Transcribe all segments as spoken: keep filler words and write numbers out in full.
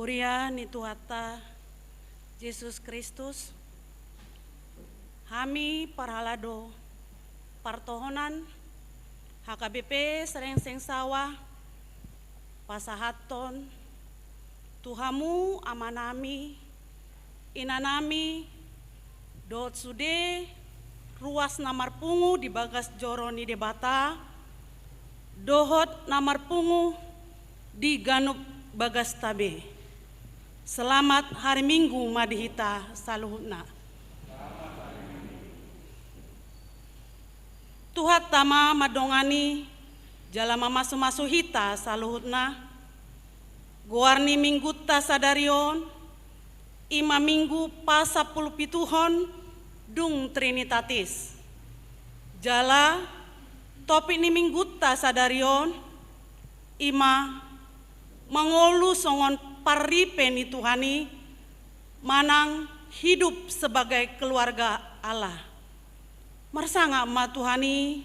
Huria ni Tuhanta Jesus Kristus, hami parhalado partohonan H K B P Srengseng Sawah pasahathon tu hamu amanami, inanami, dohot sude ruas na marpungu di bagas joro ni Debata, dohot na marpungu di ganup bagasta be. Selamat hari Minggu ma di hita saluhutna. Tuhanta ma mandongani jala mamasumasu hita saluhutna. Goar ni Minggunta sadari on, i ma Minggu pasampulupituhon dung Trinitatis. Jala topik ni Minggunta sadari on, i ma mangolu songon parripe ni Tuhan i manang hidup sebagai keluarga Allah. Marsangap ma Tuhan i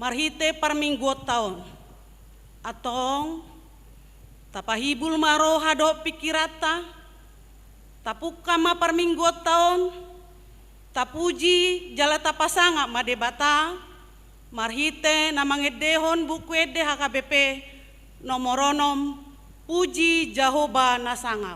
marhite parmingguonta on. Antong, tapahibul ma roha dohot pingkiranta, tapungka ma parmingguonta on, tapuji jala tapasangap ma Debata marhite na mangendehon Buku Ende H K B P nomor onom, Puji Jahowa na sangap.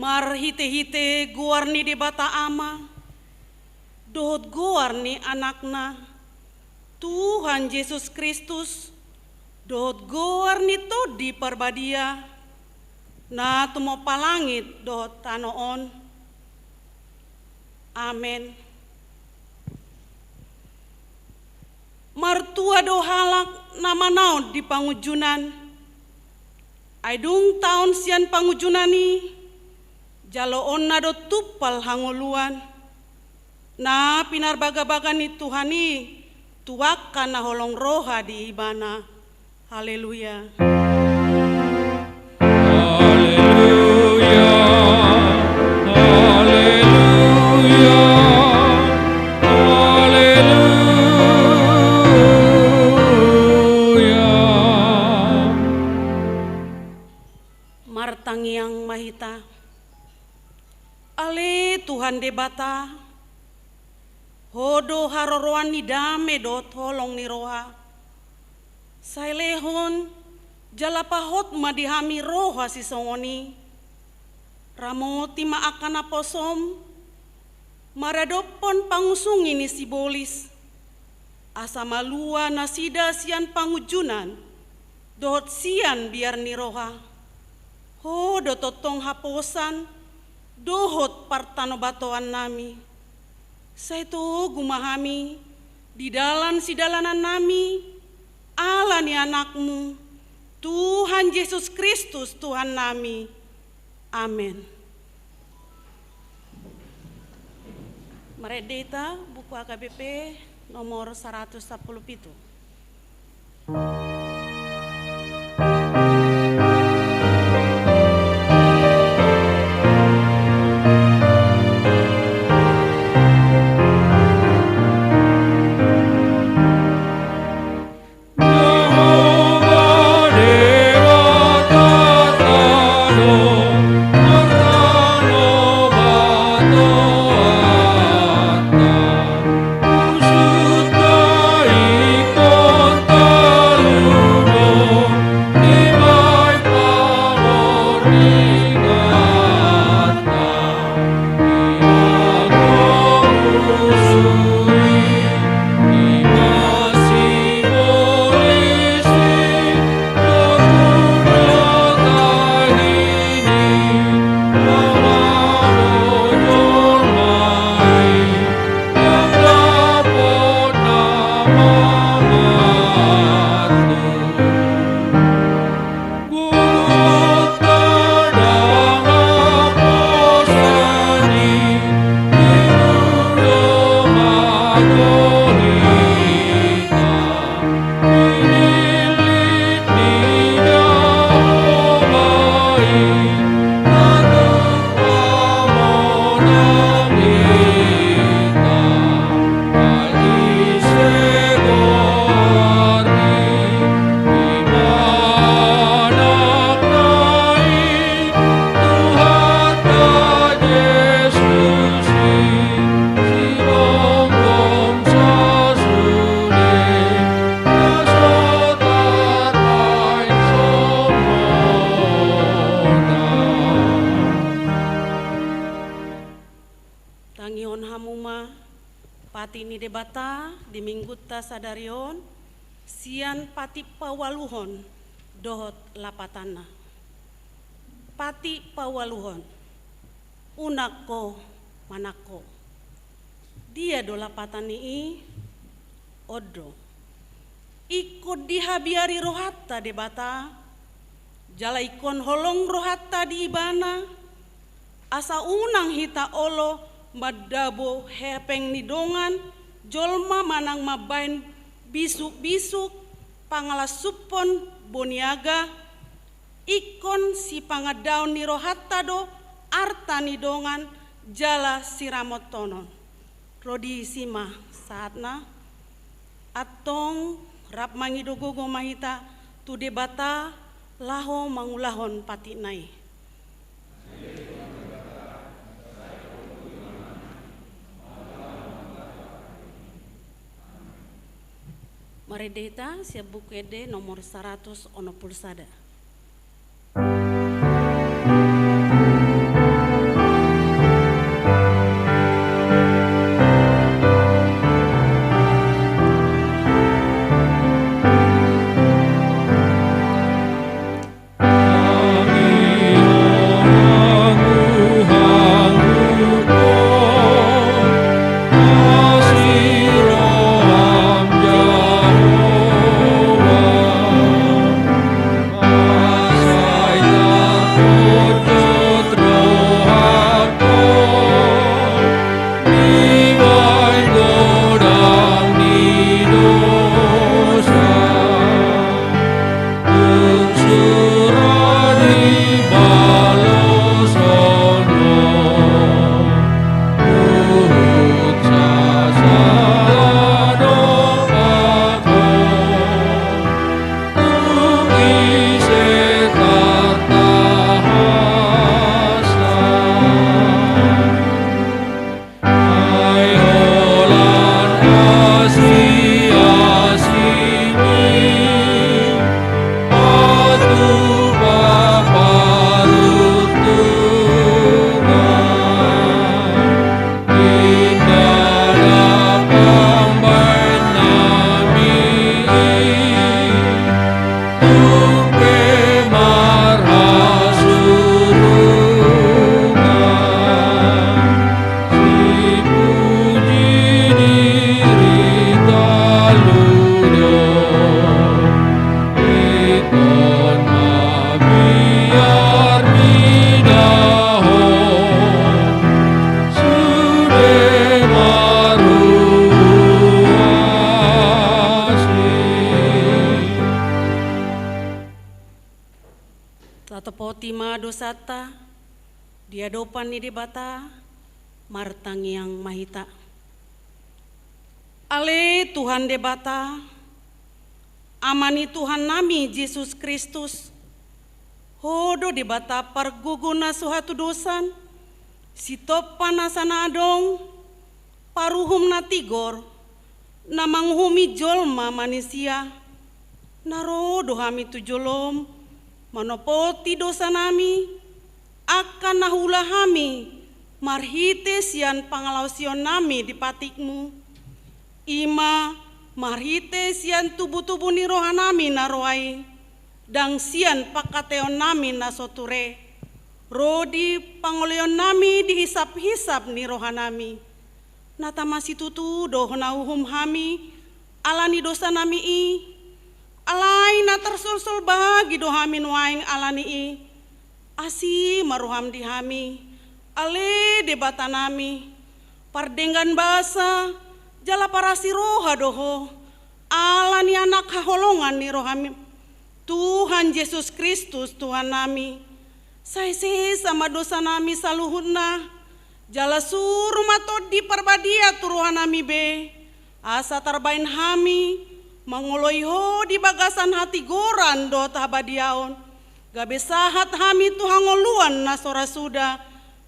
Marhitehite goar ni Debata Ama, dohot goar ni Anakna, Tuhan Jesus Kristus, dohot goar ni Tondi Parbadia, na tumompa langit dohot tano on. Amen. Martua do halak na manaon di pangunjunan, ai dung taon sian pangunjunan i, jaloonna do tumpal hangoluan, na pinarbagabaga ni Tuhan i tu angka na holong roha di Ibana. Haleluya. Haleluya. Haleluya. Haleluya. Martangiang ma hita. Ale Tuhan Debata, Ho do haroroan ni dame dohot holong ni roha. Sai lehon jala pahot ma di hami roha sisongon i. Ramoti ma angka naposom maradophon pangusungi ni sibolis, asa malua nasida sian pangunjunan dohot sian biar ni roha. Ho do tongtong haposan dohot partanobatoannami. Sai togu ma hami di dalan sidalanannami, ala ni Anakmu, Tuhan Jesus Kristus, Tuhannami. Amen. Marende hita buku H K B P nomor saratus sampulu pitu. Tangihon hamu ma pati ni Debata di minggunta sadari on, sian pati paualuhon dohot lapatanna. Pati paualuhon. Unang ho manangko. Dia do lapatan ni i? On do. Ingkon dihabiari rohanta Debata, jala ingkon holong rohanta di Ibana, asa unang hita olo mandabo hepeng ni dongan jolma manang mambahen bisukbisuk, pangalansuphon boniaga. Ingkon sipangandaon ni rohanta do arta ni dongan jala siramothon on. Ro disi ma sahatna. Antong rap mangido gogo ma hita tu Debata laho mangulahon patikna i. Marende hita sian Buku Ende nomor saratus onom pulu sada. Tatopoti ma dosanta di adopan ni Debata, martangiang ma hita. Ale Tuhan Debata, Ama ni Tuhannami Jesus Kristus, Ho do Debata pargogo na so hatudosan, sitompa nasa na adong, paruhum na tigor, na manguhumi jolma manisia. Na ro do hami tu jolom, manopoti dosanami, angka na huula hami, marhite sian pangalaosionnami di patikmu. I ma, marhite sian tubutubu ni rohanami na roa i, ndang sian pangkataionnami na so ture, ro di pangoleonnami di hisaphisap ni rohanami. Na tama situtu do na uhum hami, ala ni dosanami i, alai na tarsolsol bagi do hami nuaeng ala ni i. Asi ma roham di hami, ale Debatanami, pardenggan basa, jala parasi roha do Ho, ala ni Anak haholongan ni roham, Tuhan Jesus Kristus Tuhannami. Sai sesa ma dosanami saluhutna, jala suru ma Tondi Parbadia tu rohanami be, asa tarbaen hami mangoloi Ho di bagasan hatigoran dohot habadiaon, gabe sahat hami tu hangoluan na so ra suda,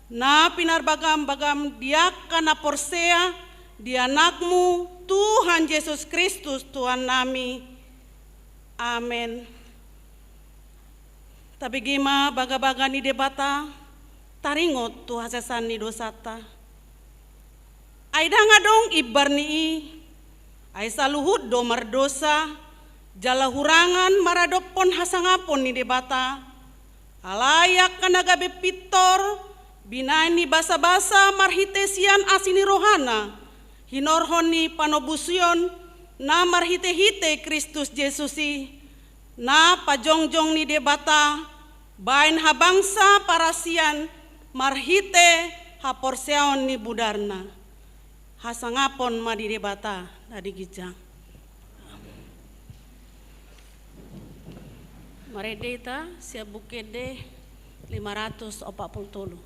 na pinarbagam-bagam di angka na porsea di Anakmu, Tuhan Jesus Kristus Tuhannami. Amen. Tabege ma bagabaga ni Debata, taringot tu hasesaan ni dosanta. Ai ndang adong imbar ni i, ai saluhut do mardosa, jala hurangan maradophon hasangapon ni Debata. Alai angka na gabe pintor, binahen ni basabasa marhite sian asi ni rohana, hinorhon ni panobusion na marhitehite Kristus Jesus i, na pajongjong ni Debata, baen habangsa parasian marhite haporseaon ni budarna. Hasangapon ma di Debata na di ginjang. Marende hita sian Buku Ende lima ratus opat pulu tolu.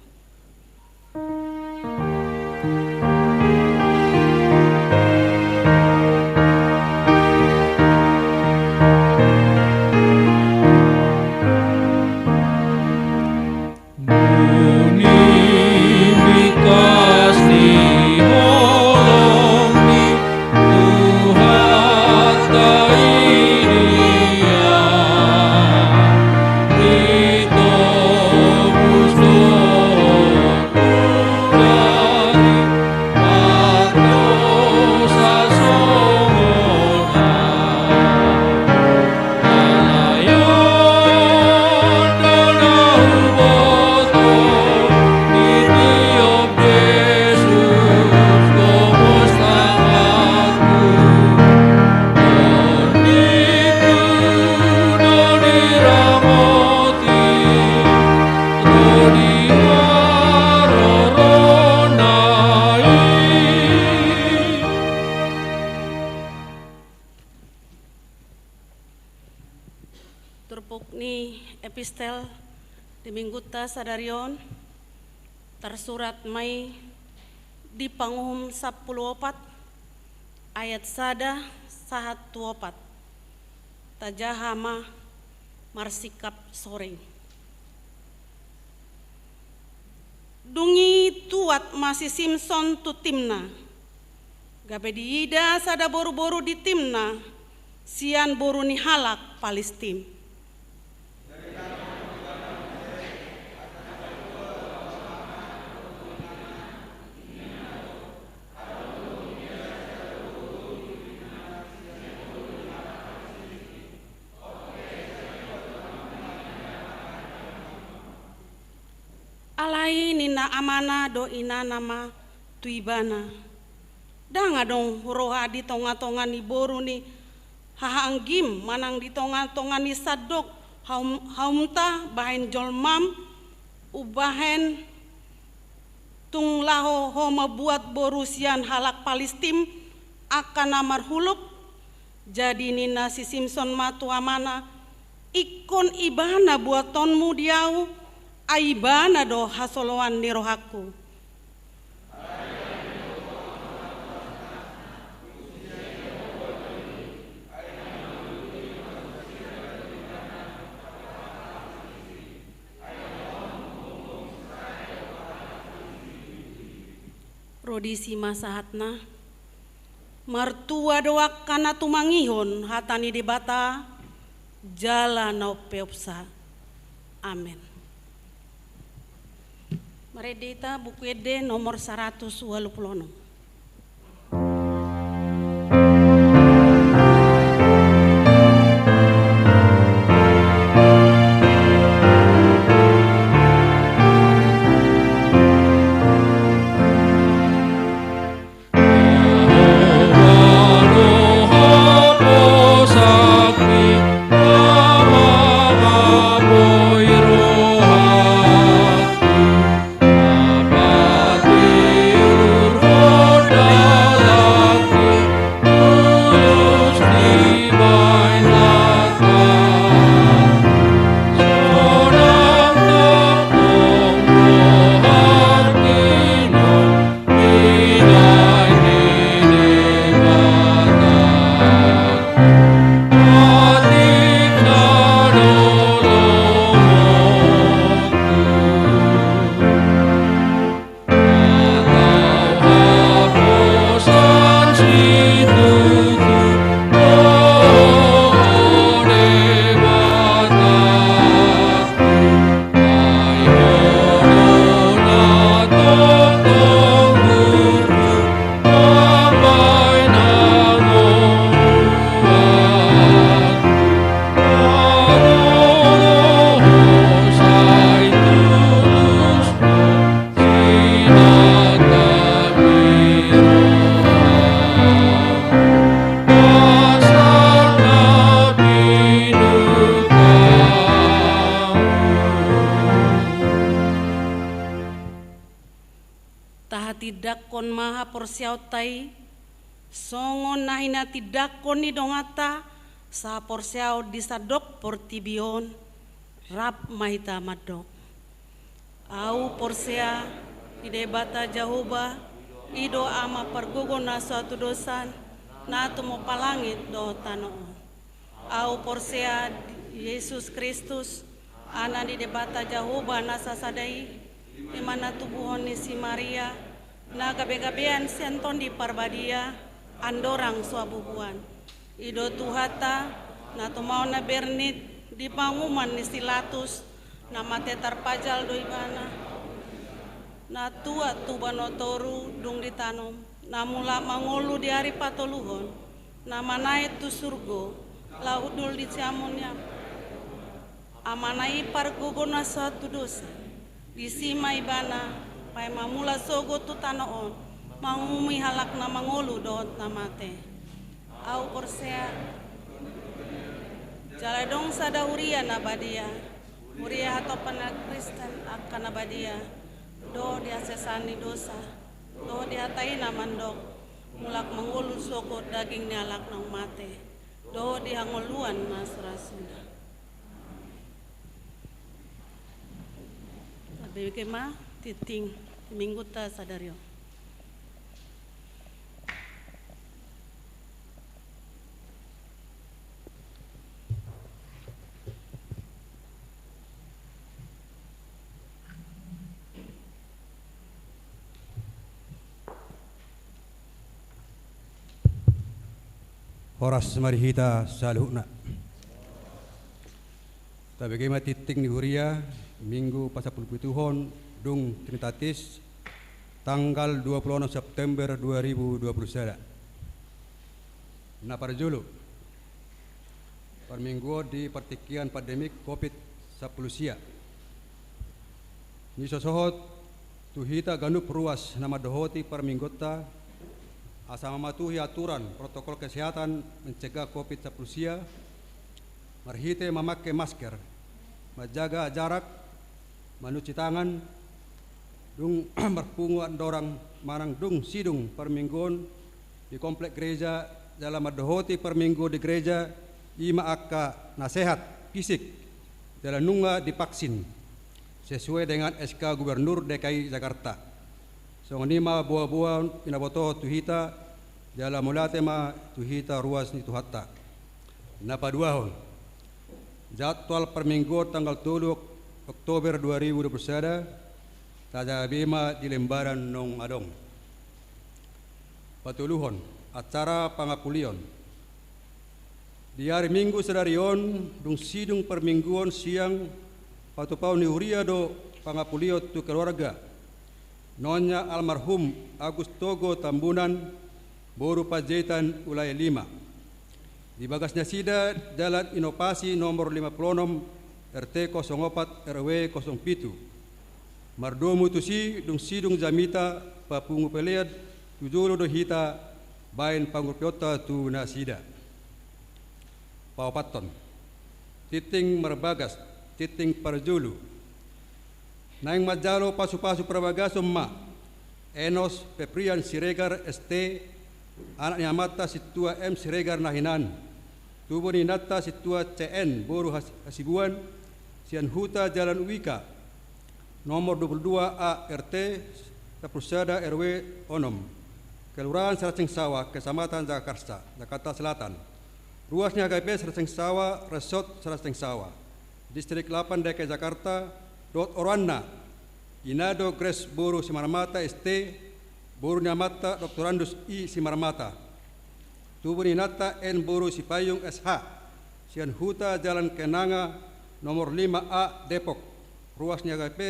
Turpuk ni epistel di minggunta sadari on, tarsurat ma i di Panguhum sampulu opat, ayat sada sahat tu opat. Tajaha ma marsingkap soring. Dung i tuat ma si Simson tu Timna. Gabe diida sada boruboru di Timna, sian boru ni halak Palistim. Alai ninna amana dohot inana ma tu ibana: Ndang adong huroha di tongatonga ni boru ni hahaanggim manang di tongatonga ni sandok haum-, haumta bahen jolmam, umbahen tung laho ho mambuat boru sian halak Palistim angka na marhuluk? Jadi ninna si Simson ma tu amana: ingkon Ibana buatonmu di ahu, ai Ibana do hasoloan ni rohangku. Ro disi ma sahatna. Martua do angka na tumangihon hata ni Debata, jala na umpeopsa. Amen. Marende hita Buku Ende nomor saratus ualu pulu onom. Tahatindangkon ma haporseaonta i, songon na hinatindangkon ni donganta sahaporseaon di sandok portibi on, rap ma hita mandok. Ahu porsea di Debata Jahowa, i do Ama pargogo na so hatudosan, na tumompa langit dohot tano on. Ahu porsea di Jesus Kristus, Anak ni Debata Jahowa na sasada i, ima na tubuhon ni si Maria, na gabegabean sian Tondi Parbadia, andorang so habubuan. I do Tuhanta, na tumaon na bernit di panguhuman ni si Pilatus, na mate tarpajal do Ibana, na tuat tu banua toru dung ditanom, na mulak mangolu di ari patoluhon, na manaek tu surgo, laho hundul di siamun ni Amana i pargogo na so hatudosan, disi ma Ibana, paima mulak sogot tu tano on, manguhumi halak na mangolu dohot na mate. Ahu porsea, jala adong sada huria na badia, huria hatopan na Kristen angka na badia, dohot di hasesaan ni dosa, dohot di hata i na mandok, mulak mangolu sogot daging ni halak naung mate, dohot di hangoluan na so ra suda. Tabege ma tingting Minggunta sadari on. Horas ma di hita saluhutna. Tabege ma tingting ni huria, Minggu pasampulupituhon dung Trinitatis, tanggal dua puluh enam September dua ribu dua puluh sada. Na parjolo, parmingguon di partingkian pandemi Covid sampulu sia. Nisosohot tu hita ganup ruas na mandohoti parmingguonta, asa mamatuhi aturan protokol kesehatan mencegah Covid sampulu sia, marhite mamake masker, manjaga jarak, manuci tangan, dung marpungu andorang manang dung sidung parmingguon di komplek gereja, jala mandohoti parmingguon di gereja, ima angka na sehat, fisik jala nunga divaksin sesuai dengan S K Gubernur D K I Jakarta. Songon i ma boaboa pinabotohon tu hita jala mauliate ma tu hita ruas ni Tuhanta. Na paduahon, jadwal parmingguon tanggal tolu Oktober dua ribu dua puluh sada tajaha be ma di lembaran naung adong. Patoluhon, acara pangapulion. Di ari Minggu sadari on dung sidung parmingguon sian patupaon ni huria do pangapulion tu keluarga nonya almarhum Agus Togo Tambunan, boru Panjaitan Ulae lima. Di bagas nasida Jalan Inovasi nomor lima puluh onom, R T kosong opat, R W kosong pitu. Mardomu tusi dung sidung jamita papungu pelean tu jolo do hita baen pangurupionta tu nasida. Paopathon, tingting marbagas, tingting parjolo. Naeng manjalo pasupasu parbagason ma Enos Febrian Siregar S T, anak ni amanta Sintua M Siregar na hinan, tubu ni inanta Sintua C N boru Has-, Hasibuan, sian Huta Jalan Wika, nomor dua puluh dua A R T sampulu sada R W onom, Kelurahan Saranseng Sawa, Kecamatan Jagakarsa, Jakarta Selatan. Ruas ni H K P Saranseng Sawa, Resort Saranseng Sawa, Distrik lapan D K I Jakarta, dohot oroanna, ina do Grace boru Simarmata S T, boru ni amanta Doktorandus I Simarmata. Tubu ni inanta N boru Sipayung S H, sian Huta Jalan Kenanga nomor lima A Depok, ruas ni H K P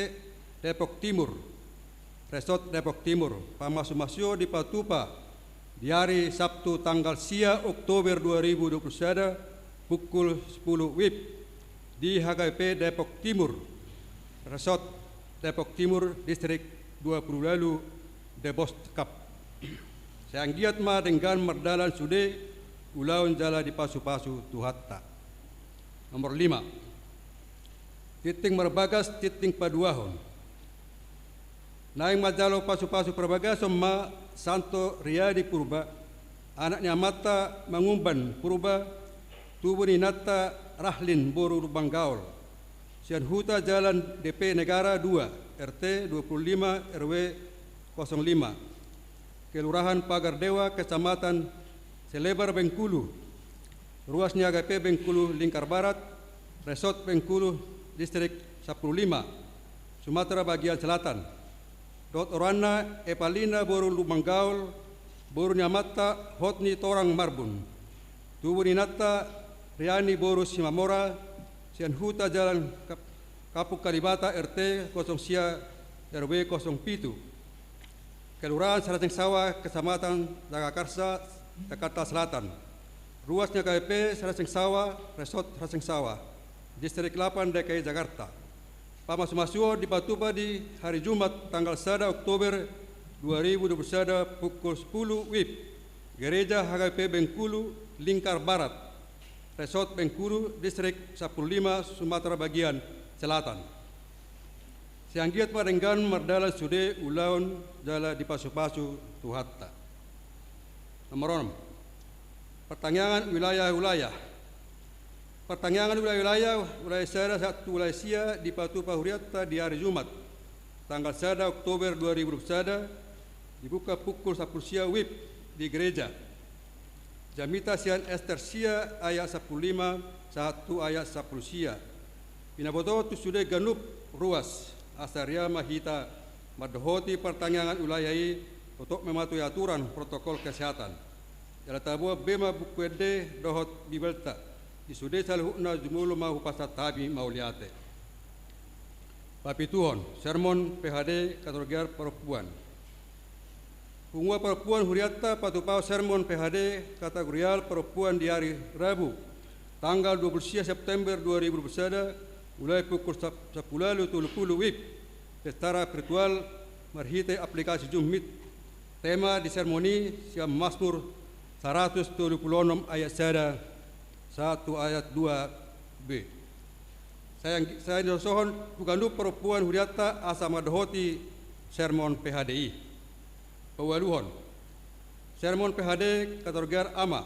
Depok Timur, Resort Depok Timur, pamasumasuon dipatupa di ari Sabtu tanggal sia Oktober dua ribu dua puluh sada pukul sepuluh WIB di H K P Depok Timur, Resort Depok Timur, Distrik dua puluh walu, Deboskap. Sai anggiat ma denggan mardalan sude ulaon jala dipasupasu Tuhanta. Nomor lima. Tingting marbagas, tingting paduahon. Naeng manjalo pasupasu parbagason ma Santo Riyadi Purba, anak ni amanta Mangumban Purba, tubu ni inanta Rahlin boru Lumban Gaol, sian Huta Jalan D P Negara dua, R T dua puluh lima, R W kosong lima, Kelurahan Pagar Dewa, Kecamatan Selebar, Bengkulu, ruas ni H K P Bengkulu Lingkar Barat, Resort Bengkulu, Distrik sampulu lima, Sumatera bagian selatan. Dohot oroanna Epalina boru Lumban Gaol, boru ni amanta Hotni Torang Marbun. Tubu ni inanta Riani boru Simamora, sian Huta Jalan Kap-, Kampung Kalibata, R T kosong sia, R W kosong pitu, Kelurahan Saranseng Sawa, Kecamatan Jagakarsa, Jakarta Selatan. Ruas ni H K P Saranseng Sawa, Resort Saranseng Sawa, Distrik lapan D K I Jakarta. Pamasumasuon dipatupa di hari Jumat tanggal sada Oktober dua ribu dua puluh sada pukul sepuluh WIB, Gereja H K P Bengkulu Lingkar Barat, Resort Bengkulu, Distrik sampulu lima, Sumatera bagian selatan. Sai anggiat ma denggan mardalan sude ulaon jala dipasupasu Tuhanta. Nomor onom. Partangiangan wilayah-wilayah. Partangiangan wilayah-wilayah, ulae sada sahat tu ulae sia dipatupa hurianta di ari Jumat, tanggal sada Oktober dua ribu dua puluh sada, dibuka pukul sampulu sia WIB di gereja. Jamita sian Ester sia ayat sampulu lima sahat tu ayat sampulu sia. Pinabotohon tu sude ganup ruas, asa rian ma hita mandohoti partangiangan wilayah i, totop mematuhi aturan protokol kesehatan. Jala taboan be ma buku ende dohot Bibelta. Di sude saluhutna jumolo ma hupasahat hami mauliate. Papituhon, sermon P H D kategorial parompuan. Punguan parompuan hurianta patupahon sermon P H D kategorial parompuan di ari Rabu, tanggal dua puluh sia September dua ribu dua puluh sada, mulai pukul sap-, sampulu ualu tolu pulu WIB, secara virtual marhite aplikasi Zoom Meet. Tema di sermon i sian Mazmur saratus tolu pulu onom ayat sada sahat tu ayat dua B. Sai, sai nisosohon tu ganup parompuan hurianta asa mandohoti sermon P H D i. Paualuhon, sermon P H D kategorial ama.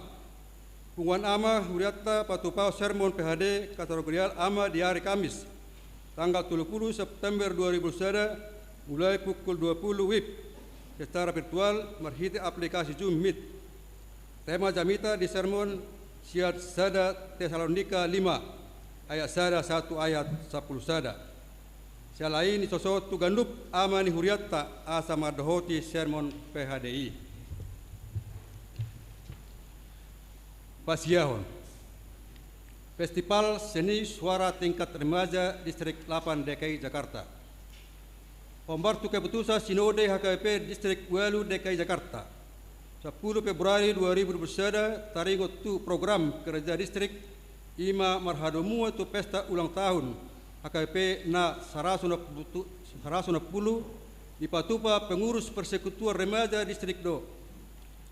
Punguan ama hurianta patupahon sermon P H D kategorial ama di ari Kamis, tanggal tolu pulu September dua ribu sada, mulai pukul dua pulu W I B, secara virtual marhite aplikasi Zoom Meet. Tema jamita di sermon sian sada Tesalonika lima ayat sada sahat tu ayat sampulu sada. Siala i nisosohon tu ganup ama ni hurianta asa mandohoti sermon P H D i. Pasiahon. Festival Seni Suara Tingkat Remaja Distrik delapan D K I Jakarta. Hombar tu keputusan Sinode H K B P Distrik ualu D K I Jakarta, sampulu Februari dua ribu dua pulu sada, taringot tu program kerja distrik, i ma marhadomuan tu pesta ulang tahun H K B P na saratus onom pulu, saratus onom pulu, dipatupa pengurus Persekutuan Remaja Distrik do.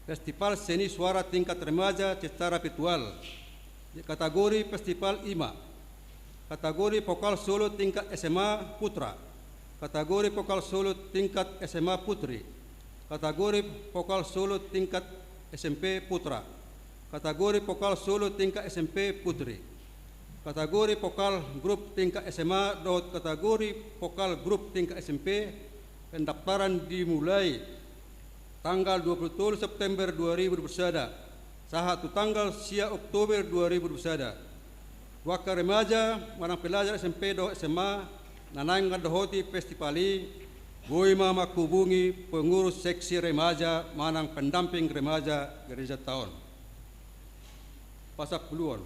Festival Seni Suara Tingkat Remaja secara virtual. Di kategori festival i ma: kategori vokal solo tingkat S M A putra, kategori vokal solo tingkat S M A putri, kategori vokal solo tingkat S M P putra, kategori vokal solo tingkat S M P putri, kategori vokal grup tingkat S M A dohot kategori vokal grup tingkat S M P. Pendaftaran dimulai tanggal dua pulu tolu September dua ribu dua pulu sada sahat tu tanggal sia Oktober dua ribu dua pulu sada. Tu angka remaja manang pelajar S M P dohot S M A na naeng mandohoti festival i, boi ma manghubungi pengurus seksi remaja manang pendamping remaja gerejanta on. Pasampuluhon.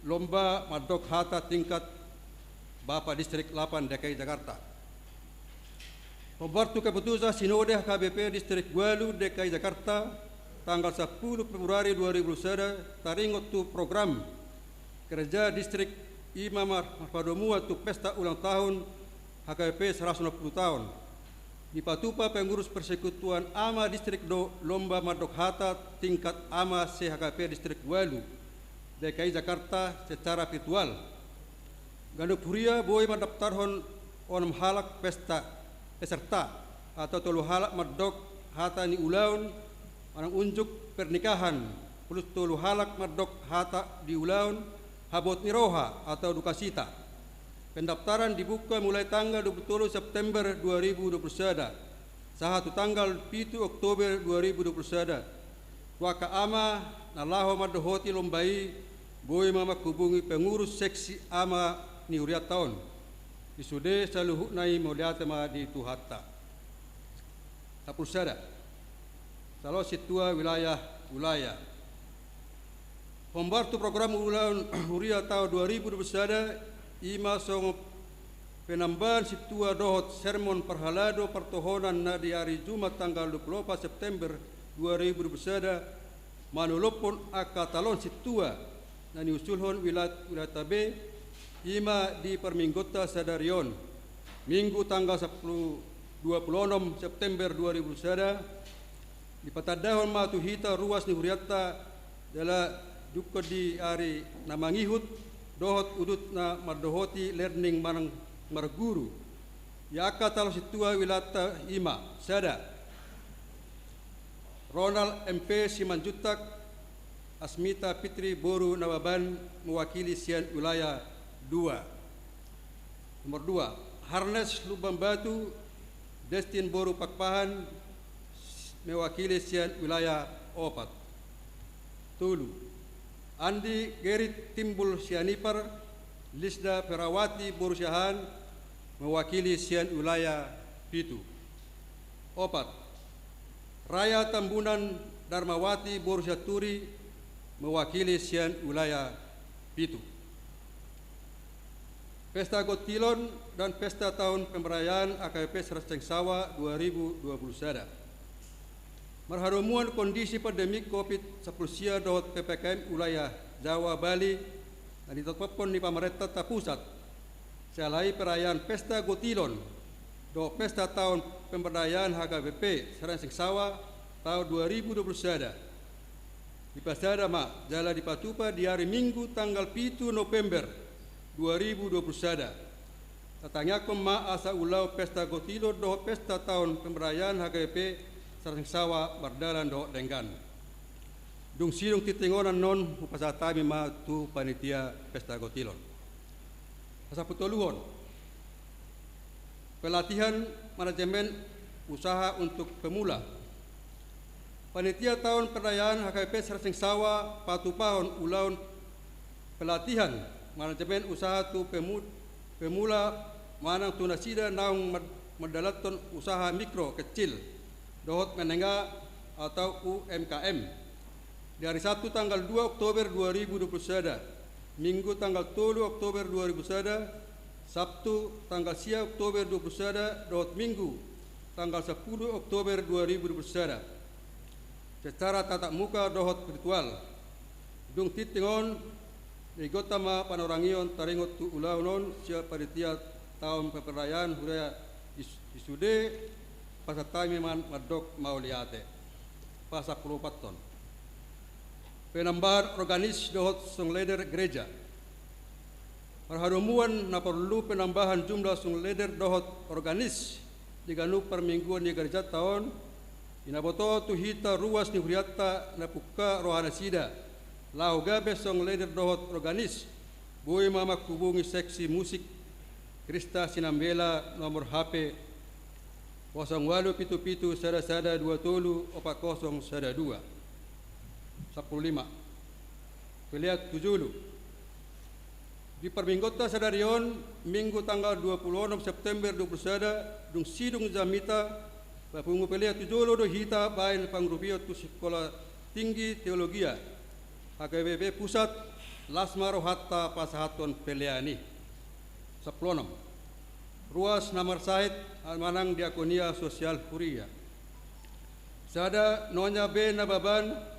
Lomba mandok hata tingkat Bapak Distrik delapan D K I Jakarta. Hombar tu keputusan Sinode H K B P Distrik ualu D K I Jakarta, tanggal sampulu Februari dua ribu dua pulu sada, taringot tu program kerja distrik, i ma mar-, marhadomuan tu pesta ulang tahun H K B P saratus onom pulu taon. Dipatupa pengurus Persekutuan Ama Distrik do lomba mandok hata tingkat ama se-H K B P Distrik ualu D K I Jakarta secara virtual. Ganup huria boi mandaftarhon onom halak pesta, peserta, atau tolu halak mandok hata ni ulaon manang unjuk pernikahan, plus tolu halak mandok hata di ulaon habot ni roha atau dukacita. Pendaftaran dibuka mulai tanggal dua pulu tolu September dua ribu dua pulu sada sahat tu tanggal pitu Oktober dua ribu dua pulu sada. Tu angka ama na laho mandohoti lomba i, boi ma manghubungi pengurus seksi ama ni hurianta on. Di sude saluhutna i mauliate ma di Tuhanta. Sampulu sada. Calon sintua wilayah-wilayah. Hombar tu program ulaon huria taon dua ribu dua pulu sada, i ma songon penambahan sintua dohot sermon parhalado partohonan na di ari Jumat tanggal dua pulu opat September dua ribu dua pulu sada, manolophon angka calon sintua na niusulhon wilayat, wilayat B, i ma di parmingguonta sadari on, Minggu tanggal sampulu, dua pulu onom September dua ribu dua pulu sada, dipatandahon ma tu hita ruas ni hurianta, jala dungkon di ari na mangihut dohot udut na mandohoti learning manang marguru. Ia angka calon sintua wilayanta i ma: sada, Ronald M P Simanjuntak, Asmita Fitri boru Nababan, mewakili sian wilayah dua. Nomor dua, Harnes Lumban Batu, Destin boru Pakpahan, mewakili sian wilayah opat. Tolu, Andi Gerit Timbul Sianipar, Lisda Ferawati boru Siahaan, mewakili sian wilayah pitu. Opat, Raya Tambunan Darmawati boru Sianturi, mewakili sian wilayah pitu. Pesta Gontilon dan Pesta Taon Pemberayaan H K B P Saranseng Sawa dua ribu dua puluh sada. Marhadomuan kondisi pandemi covid sampulu sia dohot P P K M wilayah Jawa Bali na nitopot ni pamaréntah pusat, siala i perayaan Pesta Gontilon dohot Pesta Taon Pemberdayaan H K B P Saranseng Sawa taon dua ribu dua puluh sada dipasada ma jala dipatupa di ari Minggu tanggal pitu November dua ribu dua puluh sada. Tatangiangkon ma asa ulaon Pesta Gontilon dohot Pesta Taon Pemberdayaan H K B P Saranseng Sawa mardalan dohot denggan. Dung sidung tinting on annon hupasahat hami ma tu panitia pesta gotilon. Pasampulu toluhon. Pelatihan manajemen usaha untuk pemula. Panitia taon perdayaan H K B P Sarisengsao patupahon ulaon pelatihan manajemen usaha tu pemu-, pemula manang tu nasida naung mad-, mandalanhon usaha mikro, kecil, dohot menengah atau U M K M. Di hari Sabtu tanggal dua Oktober dua ribu dua puluh sada, Minggu tanggal tolu Oktober dua ribu sada, Sabtu tanggal sia Oktober dua puluh sada, dohot Minggu tanggal sampulu Oktober dua ribu dua puluh sada. Secara tatap muka dohot virtual. Dung tinting on, diihuthon ma panorangion taringot tu ulaon on sian panitia taon perdayaan huria i s-, i sude, pasahat hami ma mandok mauliate. Pasampulu opathon. Penambahan organis dohot songleder gereja. Parhadomuan na porlu penambahan jumlah songleder dohot organis di ganup parmingguon ni gerejanta on, i na boto tu hita ruas ni hurianta na pungka rohanasida, laho gabe songleder dohot organis, boi ma manghubungi seksi musik Krista Sinambela nomor H P kosong ualu pitu pitu sada sada dua tolu opat kosong sada dua. Sampulu lima. Pelean tu jolo. Di parmingguonta sadari on, Minggu tanggal dua puluh onom September dua puluh sada, dung sidung jamita, papungu pelean tu jolo do hita baen pangurupion tu Sikola Tinggi Teologia, H K B P Pusat, las ma rohanta pasahathon pelean i. Sampulu onom. Ruas na marsahit manang diakonia sosial huria. Sada Nonya B Nababan,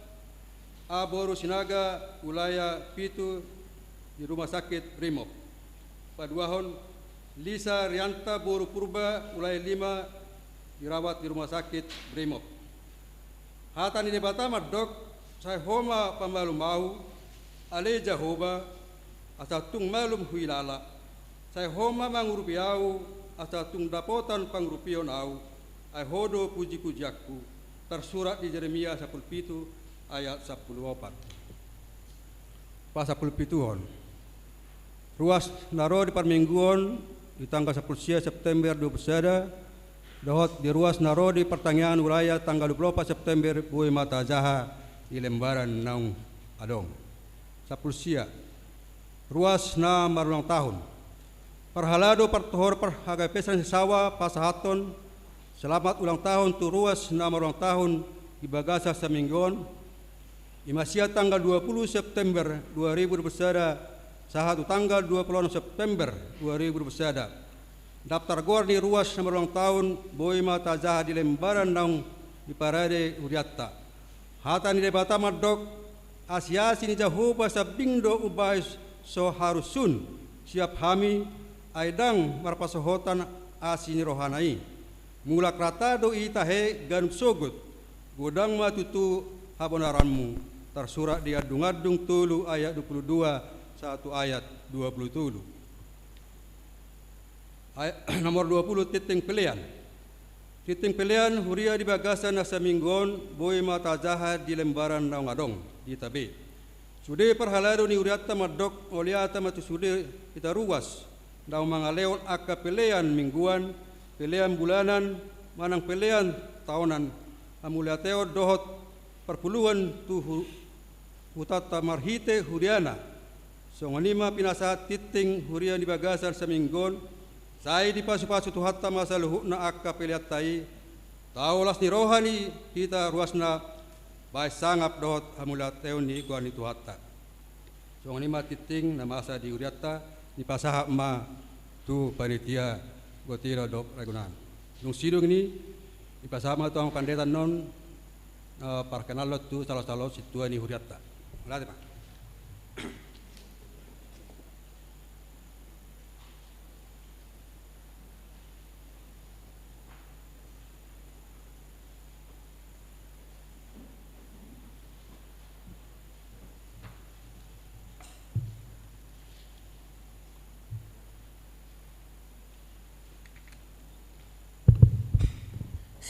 A boru Sinaga, wilayah pitu, di Rumah Sakit Brimob. Paduahon, Lisa Rianta boru Purba, wilayah lima, dirawat di Rumah Sakit Brimob. Hata ni Debata mandok, sai Ho ma pamalum ahu, ale Jahowa, asa tung malum huilala. Sai Ho ma mangurupi ahu, asa tung dapotan pangurupion ahu, ai Ho do pujipujianku. Tarsurat di Jeremia sampulu pitu ayat sampulu opat. Pasampulu pituhon. Ruas na ro di parmingguon di tanggal sampulu sia September dua puluh sada, dohot di ruas na ro di partangiangan wilayah tanggal dua puluh opat September boi ma tajaha di lembaran naung adong. Sampulu sia. Ruas na marulang tahun. Parhalado partohor par H K B P Sarisengsao pasahathon selamat ulang tahun tu ruas na marulang tahun di bagasan saminggu on, i ma sian tanggal dua puluh September dua ribu dua puluh sada sahat tu tanggal dua puluh onom September dua ribu dua puluh sada. Daftar goar ni ruas na marulang tahun boi ma tajaha di lembaran naung diparade hurianta. Hata ni Debata mandok, asiasi ni Jahowa sambing do umbahen so harusun, siap hami, ai ndang marpasohotan asi ni rohana i. Mulak rata do i tahe ganup sogot, godang ma tutu habonaranmu, tarsurat di Andung-andung tolu ayat dua puluh dua sahat tu ayat dua puluh tolu. Ay-, nomor dua puluh, tinting pelean. Tinting pelean huria di bagasan na saminggu on boi ma tajaha di lembaran naung adong di hita be. Sude parhalado ni hurianta mandok mauliate ma tu sude hita ruas, naung mangalehon angka pelean mingguan, pelean bulanan, manang pelean taonan, hamauliateon dohot parpuluhon tu hu-, hutanta marhite huriana. Songon i ma pinasahat tinting huria di bagasan saminggu on, sai dipasupasu Tuhanta ma saluhutna angka peleanta i, tau las ni roha ni hita ruasna, bahen sangap dohot hamauliateon ni goar ni Tuhanta. Songon i ma tinting na masa di hurianta, dipasahat ma tu panitia gotira dohot ragunan. Dung sidung i, dipasahat ma tu amang pandita annon, eh, parkenalhon tu salo-salo sintua ni hurianta. Mauliate ma.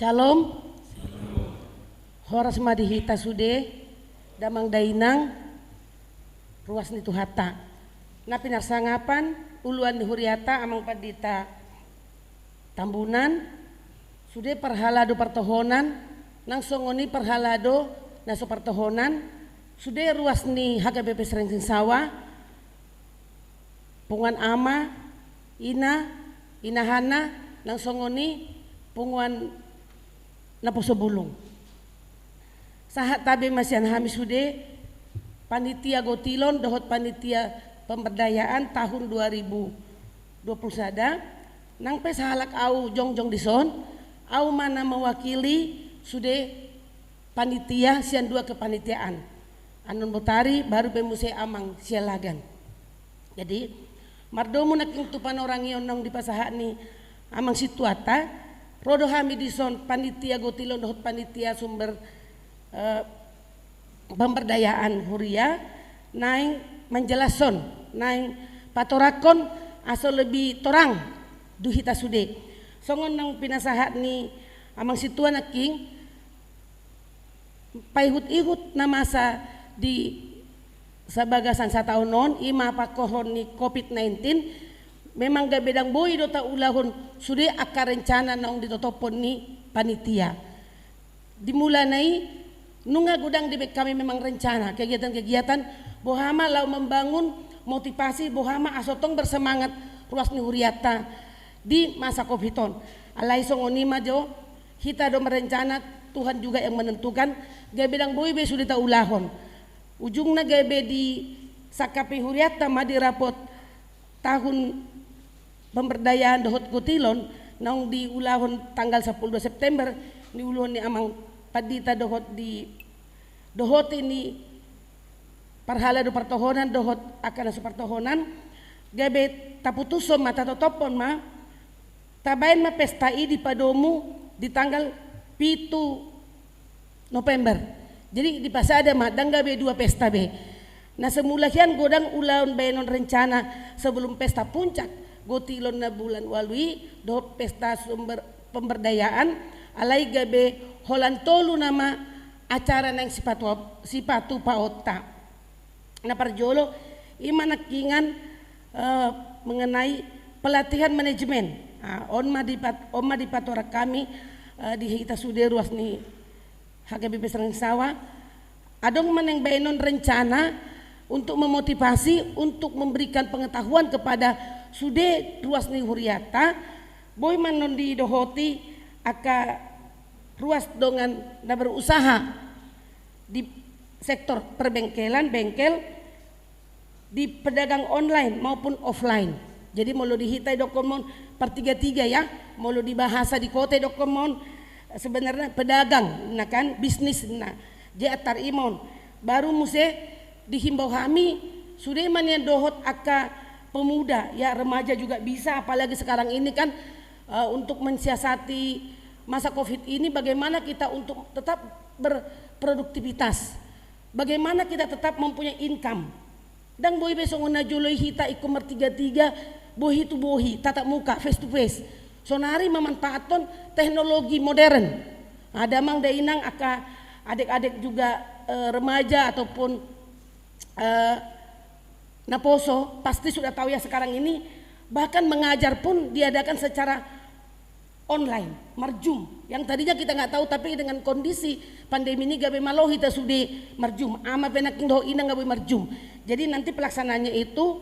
Syalom. Horas ma di hita sude. Damang dainang, ruas ni Tuhanta. Na pinarsangapan uluan ni huriata Amang Pandita Tambunan, sude parhalado partohonan, nang songon i parhalado na so partohonan, sude ruas ni H K B P Srengseng Sawa, punguan ama, ina, inahanna, nang songon i punguan naposo bulung. Sahat tabe ma sian hami sude panitia gotilon dohot panitia pemberdayaan tahun dua ribu dua puluh sada, nang pe sahalak au jongjong dison, au ma na mewakili sude panitia sian dua kepanitiaan. Annon Botari, baru pe muse Amang Sialagan. Jadi, mardomu nangkin tu panorangion naung dipasahat ni Amang Situata, ro do hami dison panitia gotilon dohot panitia sumber, eh, pemberdayaan huria, naeng manjelashon, naeng patorangkon, asa lebih torang tu hita sude. Songon naung pinasahat ni Amang Situa nangkin, paihut-ihut na masa di sabagasan sataon on, i ma pangkorhon ni covid nineteen, memang gabe ndang boi do taulahon sude angka rencana naung ditotophon ni panitia. Di mulana i, nunga godang dibaen hami memang rencana, kegiatan-kegiatan, boha ma laho membangun motivasi, boha ma asa tong bersemangat ruas ni huriata di masa covid on. Alai songon i ma jo, hita do merencana, Tuhan juga yang menentukan, gabe ndang boi be sude taulahon. Ujungna gabe disangkapi huriata ma di rapot tahun pemberdayaan dohot gotilon, naung diulahon tanggal sampulu dua September, niuluhon ni Amang Pandita dohot di dohoti ni parhalado partohonan dohot angka na so partohonan, gabe taputushon ma, tatotophon ma, tabaen ma pesta i dipadomu di tanggal pitu November. Jadi dipasada ma, ndang gabe dua pesta be. Na semula hian godang ulaon baenon rencana sebelum pesta puncak gotilon na bulan ualu i dohot pesta sumber pemberdayaan, alai gabe holan tolu nama acara naeng sipatu, sipatupaonta. Na parjolo, i ma nangkiningan, eh, mengenai pelatihan manajemen. Ah, on ma dipat-, on ma dipatorang hami, eh, di hita sude ruas ni H K B P Srengseng Sawa. Adong ma naeng baenon rencana untuk memotivasi, untuk memberikan pengetahuan kepada sude ruas ni huriata, boi ma annon didohoti angka ruas dongan na berusaha di sektor perbengkelan, bengkel, di pedagang online maupun offline. Jadi molo di hita idokkon ma on partiga-tiga ya, molo di bahasa di kota idokkon ma on, sebenarnya pedagang, na kan, bisnis, na. Jadi antar i ma on. Baru muse dihimbau hami, sude ma nian dohot angka pemuda, ya, remaja juga bisa, apalagi sekarang ini kan, eh, untuk mensiasati masa covid ini, bagaimana kita untuk tetap berproduktivitas. Bagaimana kita tetap mempunyai income. Ndang boi be songon na jolo i hita ingkon martiga-tiga, bohi tu bohi, tatap muka, face to face. Sonari mamanfaathon teknologi modern. Ada amang dainang, angka adek-adek juga, eh, remaja ataupun, eh, naposo, pasti sudah tahu ya sekarang ini, bahkan mengajar pun diadakan secara online, marzoom. Yang tadinya kita nggak tahu, tapi dengan kondisi pandemi ini gabe malo hita sude marzoom. Ama pe nangkin dohot ina nggak boi marzoom. Jadi nanti pelaksanaannya itu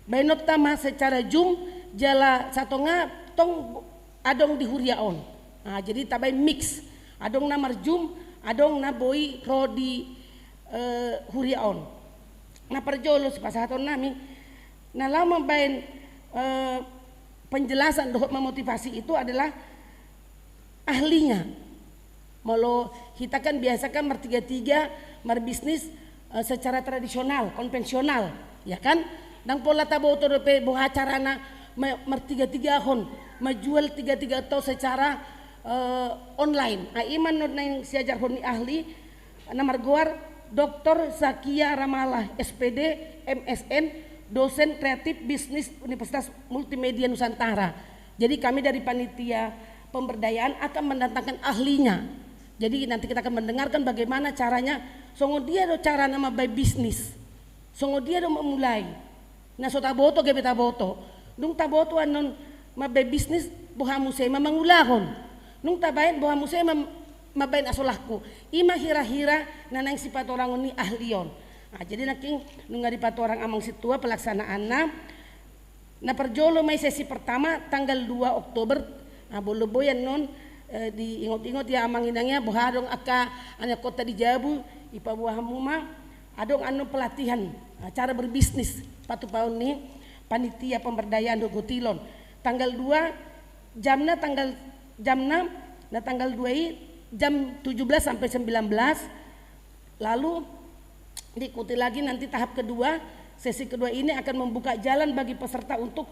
baenonta ma secara zoom, jala satonga tong adong di huria on. Nah, jadi tabaen mix. Adong na marzoom, adong na boi ro di, eh, huria on. Na parjolo sipasahaton nami, na laho mambaen, eh, penjelasan dohot memotivasi itu adalah ahlinya. Molo hita kan biasa kan martiga-tiga, marbisnis, eh, secara tradisional, konvensional, ya kan? Ndang pola taboto dope boha carana ma-, martiga-tigahon, majual tiga-tiga to secara, eh, online. Ah, i ma annon naeng siajarhon ni ahli, na margoar Doktor Zakia Ramalah, S P D, M S N, dosen kreatif bisnis Universitas Multimedia Nusantara. Jadi kami dari panitia pemberdayaan akan mendatangkan ahlinya. Jadi nanti kita akan mendengarkan bagaimana caranya Songon dia do carana mambaen bisnis? Songon dia do mamulai? Na so taboto gabe taboto. Dung taboto annon mambaen bisnis, boha muse ma mangulahon? Dung tabaen, boha muse ma mambaen asolangku? I ma hira-hira na naeng sipatorangon ni ahli on. Nah, jadi nangkin nunga dipatorang amang sintua pelaksanaanna. Na parjolo ma i sesi pertama tanggal dua Oktober. Nah, bolon boi annon, eh, diingot-ingot ya amang inang ya, boha adong angka anian kota di jabu, ipaboa hamu ma, adong annon pelatihan, nah, cara berbisnis, patupaon ni panitia pemberdayaan dohot gotilon. Tanggal dua, jamna tanggal, jamna, na tanggal dua i jam tujuh belas sampai sembilan belas. Lalu diikuti lagi nanti tahap kedua. Sesi kedua ini akan membuka jalan bagi peserta untuk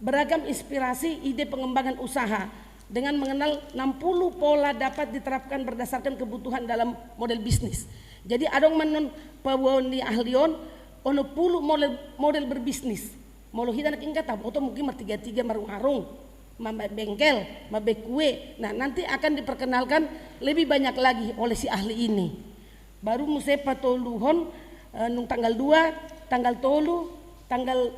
beragam inspirasi ide pengembangan usaha dengan mengenal enam puluh pola dapat diterapkan berdasarkan kebutuhan dalam model bisnis. Jadi adong ma annon paboaon ni ahli on, onom puluh model, model berbisnis. Molo hita nangkin taboto mungkin martiga-tiga, marunga-runga, mambaen bengkel, mambaen kue. Nah, nanti akan diperkenalkan lebih banyak lagi oleh si ahli ini. Baru muse patoluhon, eh, nung tanggal dua, tanggal tolu, tanggal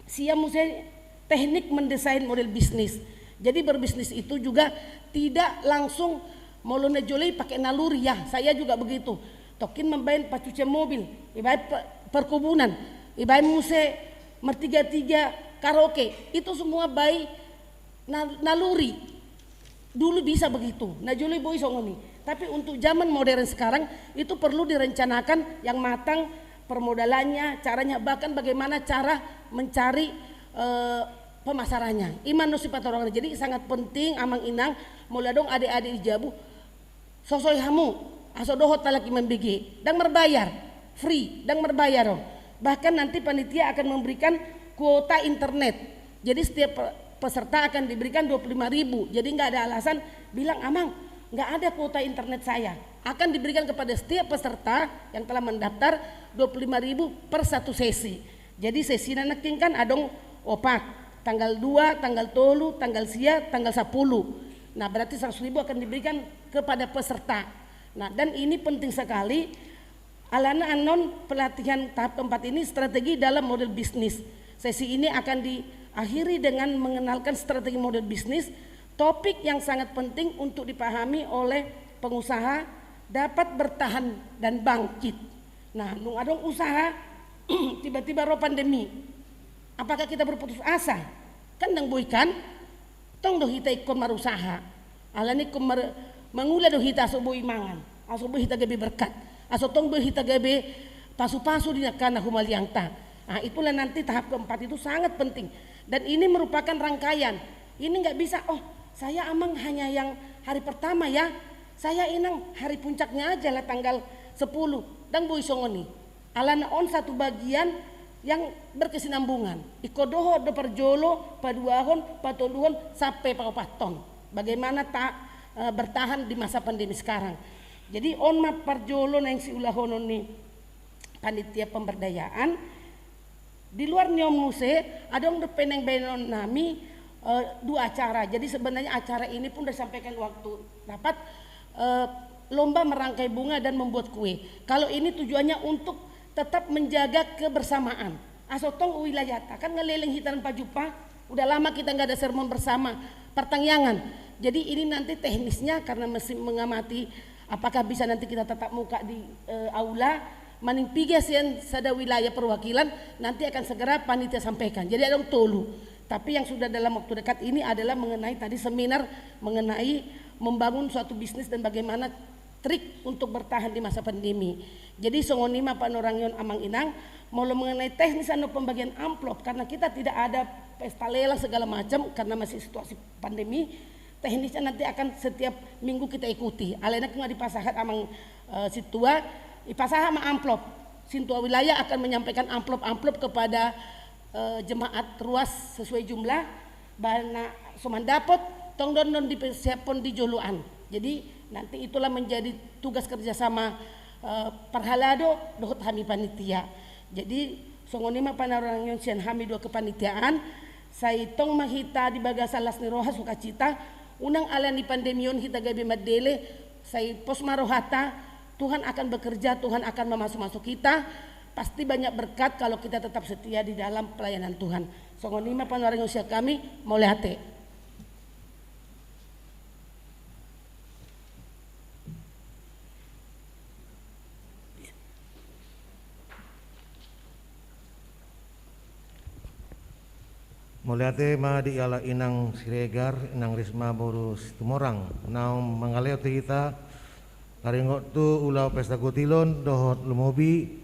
sia muse teknik mendesain model bisnis. Jadi berbisnis itu juga tidak langsung, molo na jolo i pakai naluri ya, saya juga begitu. Tongkin mambaen pencucian mobil, ibaen pe-, perkebunan, ibaen muse martiga-tiga karaoke, itu semua by na-, naluri. Dulu bisa begitu, na jolo i boi songon i. Tapi untuk zaman modern sekarang, itu perlu direncanakan yang matang, permodalannya, caranya, bahkan bagaimana cara mencari, eh, pemasarannya. I ma annon sipatorangon. Jadi sangat penting amang inang, molo adong adek-adek di jabu, sosoi hamu, aso dohot halak i mambege, ndang marbayar, free, ndang marbayar on. Bahkan nanti panitia akan memberikan kuota internet. Jadi setiap pe-, peserta akan diberikan dua puluh lima ribu. Jadi nggak ada alasan bilang, "Amang, nggak ada kuota internet saya." Akan diberikan kepada setiap peserta yang telah mendaftar dua puluh lima ribu per satu sesi. Jadi sesina nangkin kan adong opat, tanggal dua, tanggal tolu, tanggal sia, tanggal sapuluh. Nah, berarti seratus ribu akan diberikan kepada peserta. Nah, dan ini penting sekali, alana annon pelatihan tahap keempat ini strategi dalam model bisnis. Sesi ini akan diakhiri dengan mengenalkan strategi model bisnis, topik yang sangat penting untuk dipahami oleh pengusaha dapat bertahan dan bangkit. Nah, nung adong usaha, tiba-tiba ro pandemi. Apakah kita berputus asa? Kan ndang boi kan? Tong do hita ingkon marusaha. Alani ingkon mar-, mangula do hita aso boi mangan, aso boi hita gabe berkat, aso tong boi hita gabe pasu-pasu di angka na humaliangta. Nah, itulah nanti tahap keempat itu sangat penting. Dan ini merupakan rangkaian. Ini nggak bisa, "Oh, saya amang hanya yang hari pertama ya. Saya inang hari puncaknya aja lah tanggal sepuluh." Ndang boi songon i. Alana on satu bagian yang berkesinambungan. Ingkon dohot do parjolo, paduahon, patoluhon, sampe paopathon. Bagaimana ta-, eh, bertahan di masa pandemi sekarang. Jadi on ma parjolo naeng siulahonon ni panitia pemberdayaan. Di luar ni on muse, adong dope naeng baenon nami, eh, dua acara. Jadi sebenarnya acara ini pun sudah disampaikan waktu rapat, eh, lomba merangkai bunga dan membuat kue. Kalau ini tujuannya untuk tetap menjaga kebersamaan. Aso tong wilayahta, kan ngeleleng hita na pajumpang, udah lama kita nggak ada sermon bersama, partangiangan. Jadi ini nanti teknisnya karena masih mengamati apakah bisa nanti kita tatap muka di, eh, aula, maning piga sian sada wilayah perwakilan, nanti akan segera panitia sampaikan. Jadi adong tolu. Tapi yang sudah dalam waktu dekat ini adalah mengenai tadi seminar mengenai membangun suatu bisnis dan bagaimana trik untuk bertahan di masa pandemi. Jadi songon i ma panorangion amang inang, molo mengenai teknis anu pembagian amplop, karena kita tidak ada pesta lelang segala macam karena masih situasi pandemi, teknisnya nanti akan setiap minggu kita ikuti. Alai nangkin dipasahat amang, eh, sintua, ipasahat ma amplop. Sintua wilayah akan menyampaikan amplop-amplop kepada, eh, jemaat ruas sesuai jumlah. Ba na so mandapot, tong do annon dipersiaphon di joloan. Jadi nanti itulah menjadi tugas kerjasama, eh, parhalado dohot hami panitia. Jadi songon i ma panorangion sian hami dua kepanitiaan. Sai tong ma hita di bagasan las ni roha, sukacita, unang alani pandemi on hita gabe mandele. Sai pos ma rohata, Tuhan akan bekerja, Tuhan akan memasuk-masuk kita. Pasti banyak berkat kalau kita tetap setia di dalam pelayanan Tuhan. Songon i ma panuarangon sian hami, mauliate. Mauliate ma di halak inang Siregar, inang Risma boru Situmorang, naung mangalehon tu hita taringot tu ulaon pesta gutilon dohot lumobi,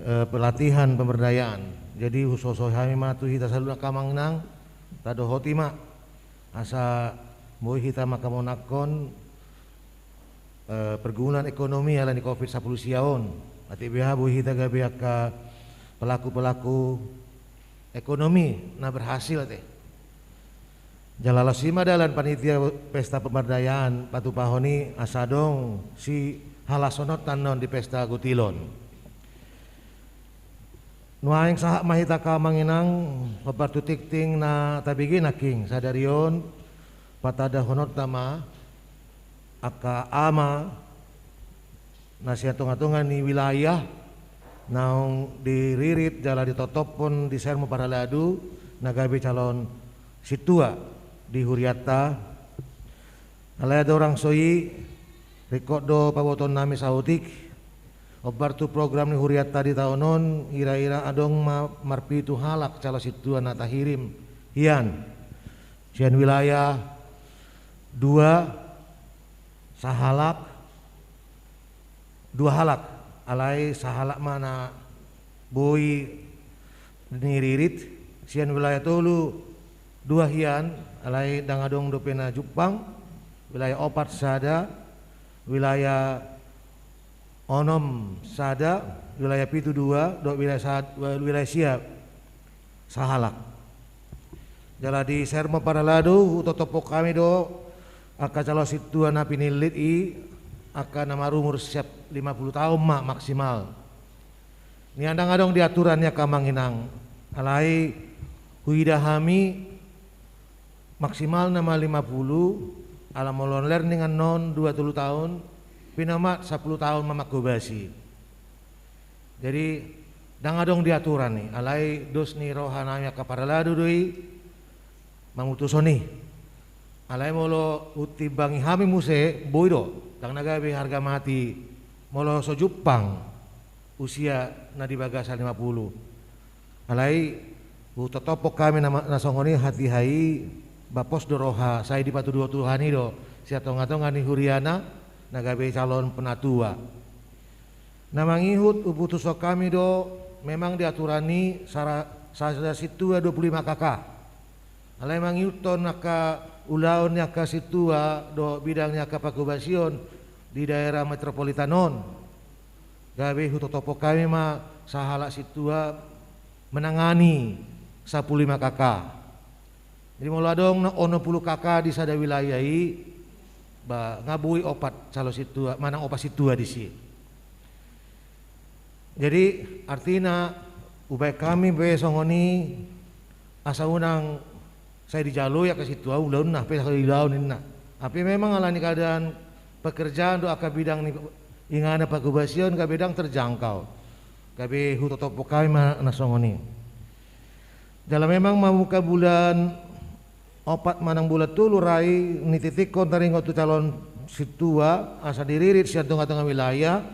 eh, pelatihan pemberdayaan. Jadi husosohi hami ma tu hita saluhutna angka amang inang, tadohoti ma asa boi hita manghamonanghon, eh, pergumulan ekonomi ala ni covid sampulu sia on. Atik beha boi hita gabe angka pelaku-pelaku ekonomi na berhasil ate. Jala laos i ma dalan panitia pesta pemberdayaan patupahon i asa adong sihalashononta annon di pesta gutilon. Nuaeng sahat ma hita angka amang inang, hombar tu tingting na tabege nangkin sadari on, patandahononta ma angka ama na sian tonga-tonga ni wilayah naung diririt jala ditotophon di Sermo Parhalado na gabe calon sintua di hurianta. Alai andorang so i, ringkot do pabotoon nami saotik, hombar tu program ni hurianta di taon on, ira-ira adong ma marpitu halak calon sintua na tahirim hian sian wilayah dua, sahalak, dua halak, alai sahalak ma na boi niririt, sian wilayah tolu dua hian, alai ndang adong dope na jumpang, wilayah opat sada, wilayah onom sada, wilayah pitu dua, dohot wilayah sad-, wilayah sia sahalak. Jala di Sermo Parhalado, hutotophon hami do angka calon sintua na pinillit i, angka na marumur siap lima puluh taon ma maksimal. Nian ndang adong di aturan ni angka amang inang. Alai huida hami maksimalna ma lima puluh, ala molo learning annon dua tolu taon, pinamat sampulu taon ma manghobasi. Jadi ndang adong di aturan i, alai dos ni roha nami angka parhalado do i mamutushon i. Alai molo hutimbangi hami muse, boi do, ndang na gabe harga mati molo so jumpang usia na di bagasan lima puluh. Alai hutotophon hami na, na songon i hatiha i, ba pos do roha, sai dipatuduhon Tuhan i do sian tonga-tonga ni huriana na gabe calon penatua. Na mangihut huputushon hami do, memang di aturan i sara-, sada sintua dua puluh lima K K. Alai mangihuthon angka ulaon ni angka sintua dohot bidang ni angka panghobasion di daerah metropolitan on, gabe hutotophon hami ma sahalak sintua menangani sampulu lima K K. Jadi molo adong na onom puluh K K di sada wilayah i, ba nga boi opat calon sintua, manang opat sintua disi. Jadi artina hubaen hami be songon i asa unang sai dijaloi angka sintua ulaonna, pe sai dilaon ninna. Tapi memang ala ni keadaan pekerjaan dohot angka bidang ni inganan panghobasion gabe ndang terjangkau. Gabe hutotophon hami ma na songon i. Jala memang mamungka bulan opat manang bulan tolu ra i nititikon taringot tu calon sintua asa diririt sian tonga-tonga wilayah,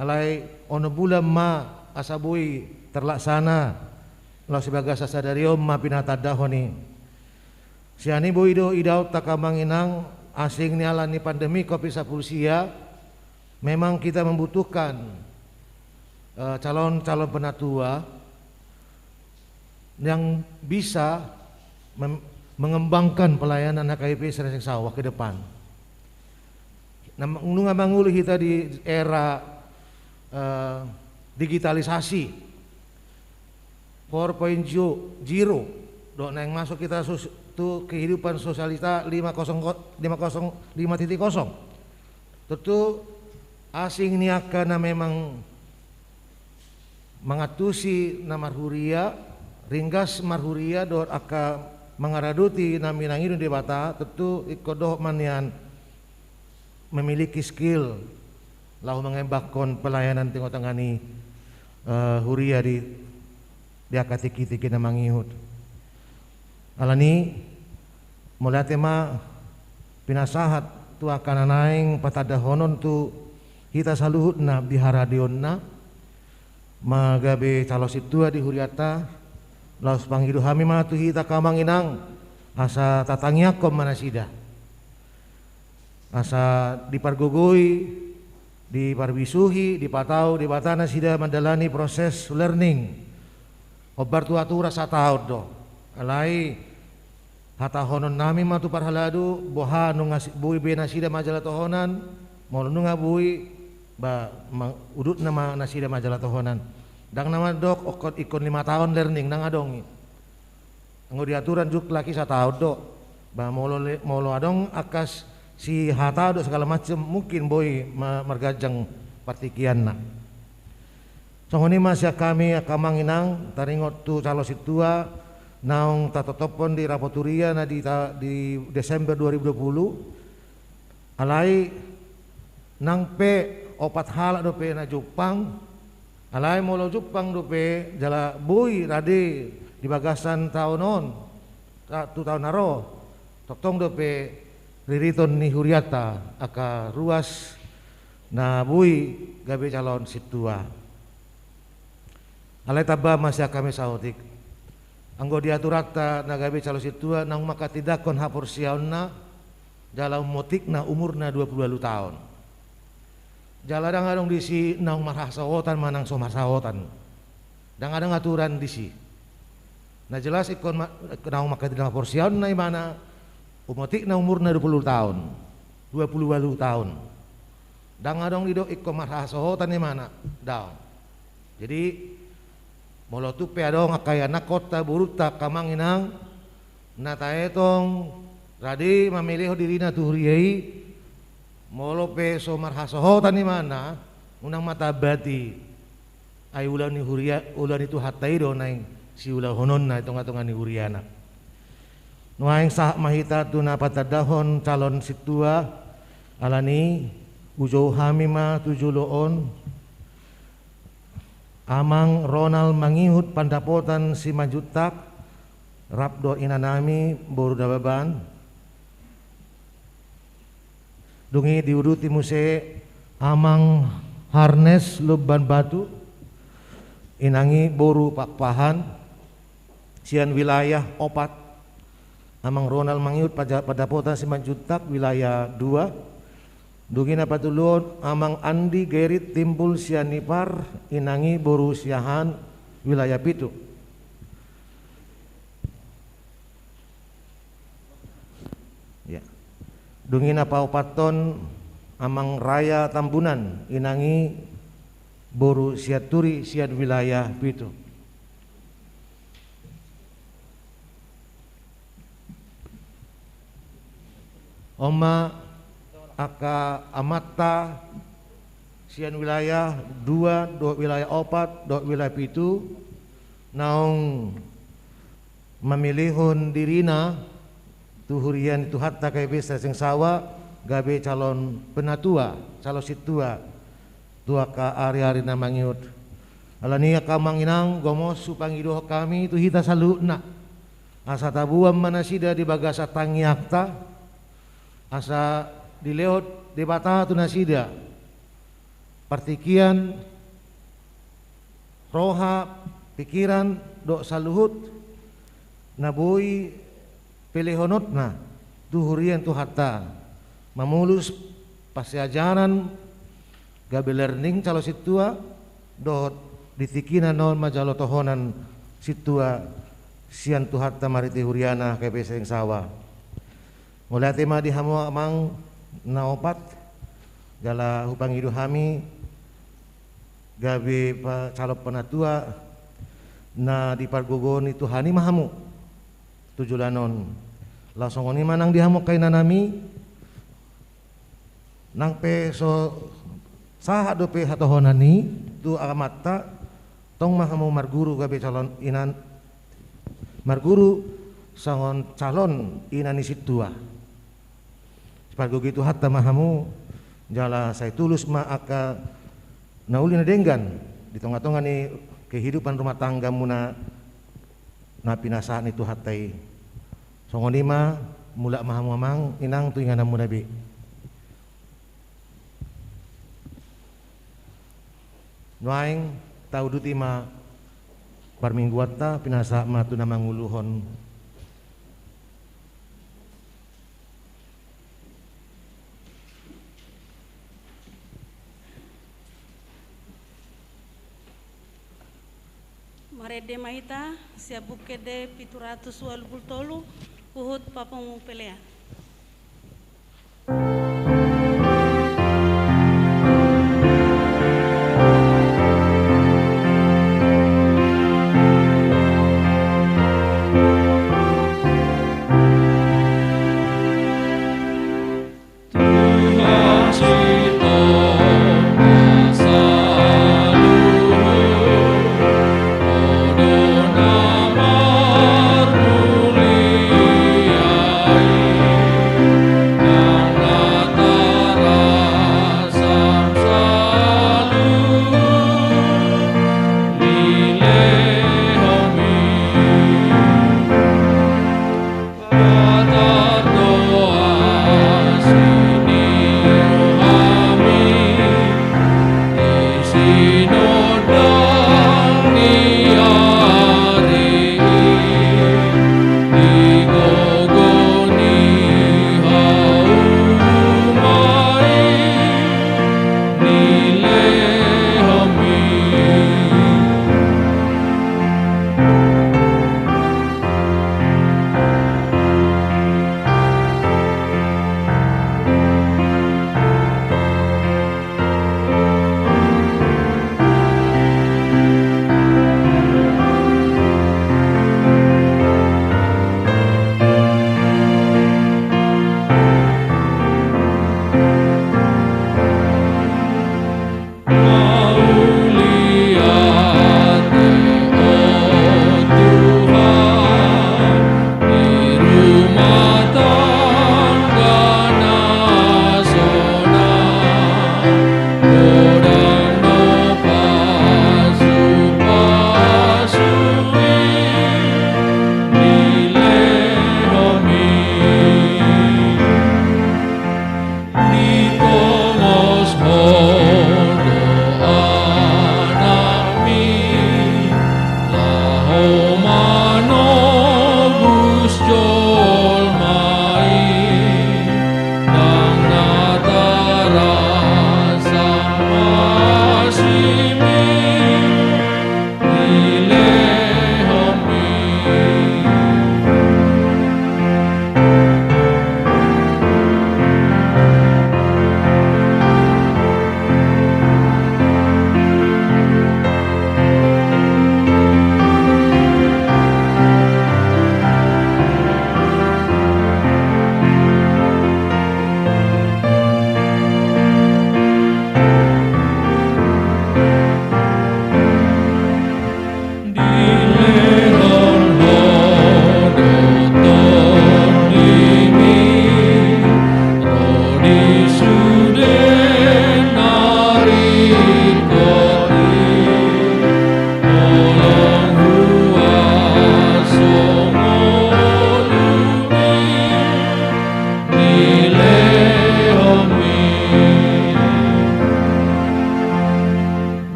alai onom bulan ma asa boi terlaksana, laos di bagasan sadari on ma pinatandahon i. Sian i boi do idaon angka amang inang, asing ni ala ni pandemi covid sampulu sia, memang kita membutuhkan, eh, calon-calon penatua yang bisa mem-, mengembangkan pelayanan H K I P Serangseng Sawah ke depan. Nah, nunga mangolu hita di era, eh, digitalisasi empat koma nol, dohot naeng masuk hita sos-, tu kehidupan sosialita lima kosong ko-, lima kosong, lima titik kosong. Tontu asing ni angka na memang mangantusi na marhuria, ringgas marhuria dohot angka mangaradoti na minangido ni Debata, tontu ingkon dohot ma nian memiliki skill, laho mangembanghon pelayanan tongatonga ni, eh, huria di, di angka tingkitingki na mangihut. Alani, mauliate ma pinasahat tu angka na naeng patandahonon tu hita saluhutna di haradeonna, ma gabe calon sintua di hurianta, laos pangido hami ma tu hita angka amang inang, asa tatangiangkon ma nasida. Asa dipargogoi, diparbisuhi, dipatau Debata nasida mandalani proses learning. Hombar tu aturan sataon do. Alai hatahononnami ma tu parhalado, boha nunga si-, boi be nasida manjalo tohonan, molo nunga boi, ba, ma-, udutna ma nasida manjalo tohonan. Ndang na mandok, ingkon, ingkon lima taon learning, ndang adong i. Anggo di aturan juklak i sataon do. Ba, molo le-, molo adong angka s-, sihatahon dohot segala macam, mungkin boi ma-, marganjang partingkianna. Songon i ma sian hami angka amang inang, taringot tu calon sintua, naung tatotophon di rapot huria na di ta-, di Desember dua ribu dua puluh, alai nang pe opat halak dope na jumpang, alai molo jumpang dope jala boi rade di bagasan taon on, ta-, tu taon na ro, tongtong dope ririton ni hurianta angka ruas na boi gabe calon sintua. Alai tamba ma sian hami saotik. Anggo di aturanta na gabe calon sintua, naung manghatindanghon haporseaonna, jala ummotikna umurna dua pulu ualu taon. Jala ndang adong disi naung marhasohotan manang so marhasohotan. Ndang adong aturan disi. Na jelas ingkon ma-, naung manghatindanghon haporseaonna imana, ummotikna umurna dua pulu taon. Dua pulu ualu taon. Ndang adong didok ingkon marhasohotan imana. Daong. Jadi, molo tung pe adong angka ianakhonta, borunta, angka amang inang, na taetong rade mamelehon dirina tu huria i, molo pe so marhasohotan imana, unang ma taambati. Ai ulaon ni huria, ulaon ni Tuhanta i do naeng siulahononna di tongatonga ni huriana. Nuaeng sahat ma hita tu na patandahon calon sintua, alani hujou hami ma tu jolo on, Amang Ronald Mangihut Pandapotan Simanjuntak, rap dohot inanami boru Nababan. Dung i diuduti muse Amang Harnes Lumban Batu, inang i boru Pakpahan, sian wilayah opat. Amang Ronald Mangihut Paja-, Pandapotan Simanjuntak, wilayah dua. Dung i na patoluhon Amang Andi Gerit Timbul sian Nipar, inang i boru Siahaan, wilayah pitu. Ya. Dung i na paopathon Amang Raya Tambunan, inang i boru Sianturi sian wilayah pitu. On ma angka amanta sian wilayah dua dohot wilayah opat dohot wilayah pitu, naung mamilihon dirina tu huria ni Tuhanta K P Saringsawah, gabe calon penatua, calon sintua, tu angka ariari na mangihut. Alani i angka amang inang, gomos hupangidohon hami tu hita saluhutna, asa taboan ma nasida di bagasan tangiangta, asa dilehon Debata tu nasida partingkian, roha, pikiran, dohot saluhut na boi pelehononna tu huria ni Tuhanta, mamolus parsiajaran, gabe learning calon sintua, dohot di tingkina na on manjalo tohonan sintua sian Tuhanta marhite huriana K P Saringsawah. Mauliate ma di hamu amang na opat, jala hupangido hami gabe pa-, calon penatua na dipargogo ni Tuhan i ma hamu tu joloan on. Laos songon i ma nang di hamu angka inanami, nang pe so sahat dope hatohonan i tu amanta, tong ma hamu marguru gabe calon inan, marguru songon calon ina ni sintua. Sipargogoi Tuhanta ma hamu, Jala sai tulus ma angka na uli na denggan di tonga-tonga ni kehidupan rumah tanggamuna na pinasahat ni Tuhanta i. Songon i ma, mulak ma hamu amang inang tu ingananmuna be. Nuaeng tauduti ma parmingguanta, pinasahat ma tu na manguluhon. Marende ma hita sian Buku Ende pitu ratus ualu pulu tolu, huhut papungu pelean.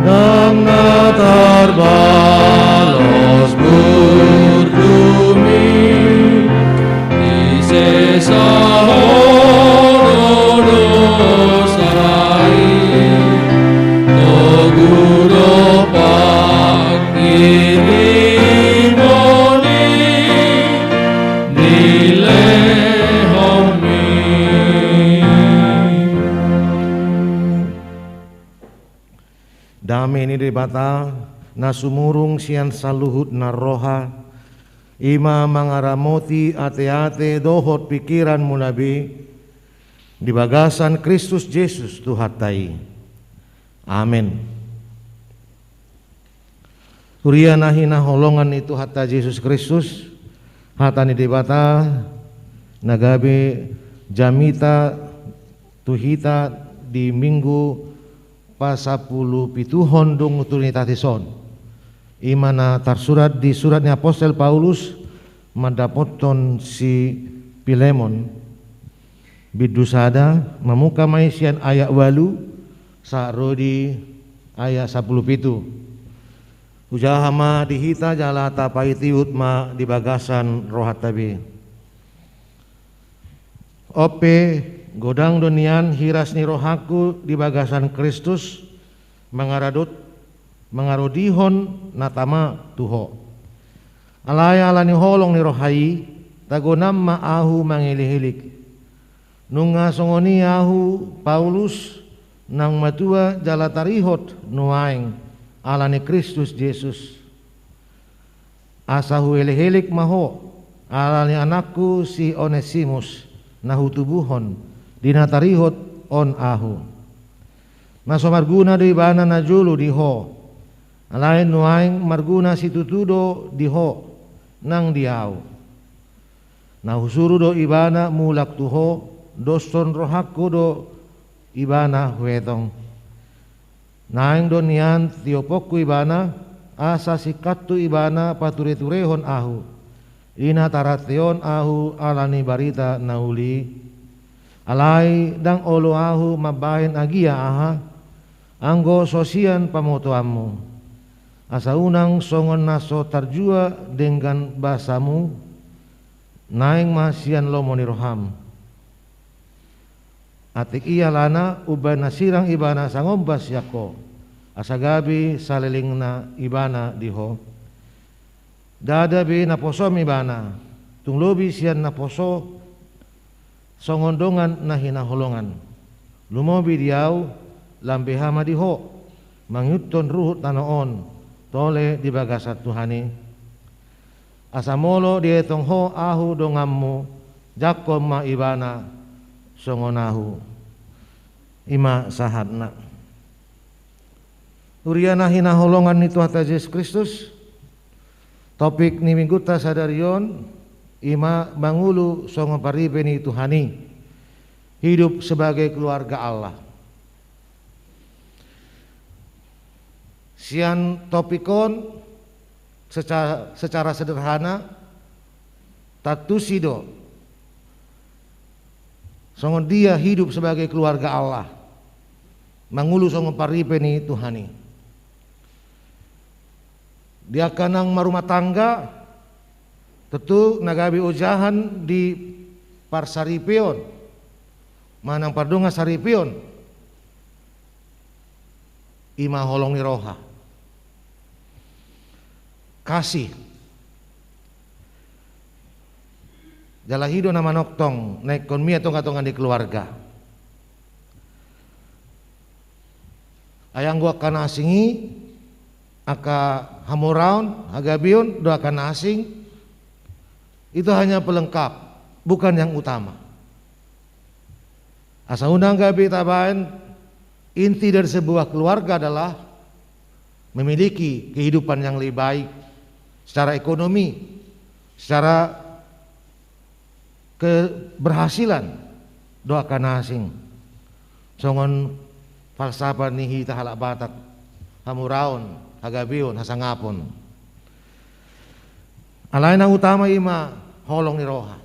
Ndang na tarbalos burdumi di sesa ho do dosa i, togu do pangkirimon i dilehon mi. Dame ni Debata, na sumurung sian saluhut na roha, i ma mangaramoti ateate dohot pingkiranmuna be, di bagasan Kristus Jesus Tuhanta i. Amen. Huria na hinaholongan ni Tuhanta Jesus Kristus, hata ni Debata na gabe jamita tu hita di minggu pasampulu pituhon dung Trinitatis on. I ma na tarsurat di surat ni apostel Paulus mandapothon si Pilemon. Bindu sada, mamungka ma i sian ayat ualu sahat ro di ayat sampulu pitu. Hujaha ma di hita jala tapaihutihut ma di bagasan rohanta be. On pe, godang do nian hiras ni rohangku di bagasan Kristus, mangaradot, mangarodihon na tama tu ho. Alai ala ni holong ni roha i, tagonan ma ahu mangelekelek. Nunga songon i ahu, Paulus, naung matua jala tarihot nuaeng ala ni Kristus Jesus. Asa huelekelek ma ho ala ni anakku si Onesimus, na hutubuhon di na tarihot on ahu. Na so marguna do ibana najolo di ho, alai nuaeng marguna situtu do di ho nang di ahu. Na husuru do ibana mulak tu ho, doshon rohangku do ibana huetong. Naeng do nian tioponku ibana, asa singkathu ibana patureturehon ahu, i na tarantehon ahu ala ni barita na uli i. Alai ndang olo ahu mambahen agia aha, anggo so sian pamotoanmu. Asa unang songon na so tarjua denggan basamu, naeng ma sian lomo ni roham. Atik i alana umbahen na sirang ibana sangombas sian ho, asa gabe salelengna ibana di ho. Ndada be naposom ibana, tung lobi sian naposo songon dongan na hinaholongan. Lumobi di ahu, lam beha ma di ho, mangihuthon ruhut tano on, tole di bagasan Tuhan i. Asa molo dietong ho ahu donganmu, jangkon ma ibana songon ahu. I ma sahatna. Huria na hinaholongan ni Tuhanta Jesus Kristus, topik ni minggunta sadari on, i ma mangolu songon paripe ni Tuhan i, hidup sebagai keluarga Allah. Sian topik on, secara, secara sederhana, tantusi do songon dia hidup sebagai keluarga Allah, mangolu songon paripe ni Tuhan i. Di angka naung marumah tangga, tontu na gabe ojahan di parsaripeon manang pardongansaripeon, i ma holong ni roha, kasih. Jala i do na manongtong na ingkon mian tongatonga ni keluarga. Ai anggo angka na asing i, angka hamoraon, hagabeon dohot angka na asing, itu hanya pelengkap, bukan yang utama. Asa unang gabe tabaen, inti dari sebuah keluarga adalah memiliki kehidupan yang lebih baik secara ekonomi, secara keberhasilan dohot angka na asing. Songon falsafat ni hita halak Batak, hamoraon, hagabeon, hasangapon. Alai na utama i ma holong ni roha.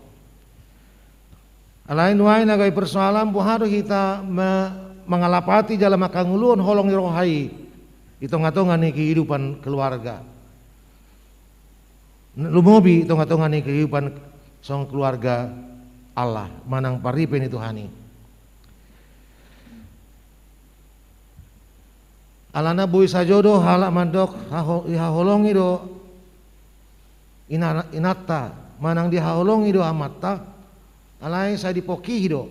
Alai nuaeng na gabe persoalan, boha do hita me-, mangalapati jala mangkangoluhon holong ni roha i di tongatonga ni kehidupan keluarga. Lumobi tongatonga ni kehidupan songon keluarga Allah, manang paripe ni Tuhan i. Alana boi sajo do halak mandok haho-, dihaholongi do ina-, inanta, manang dihaholongi do amanta, alai sai dipongkihi do.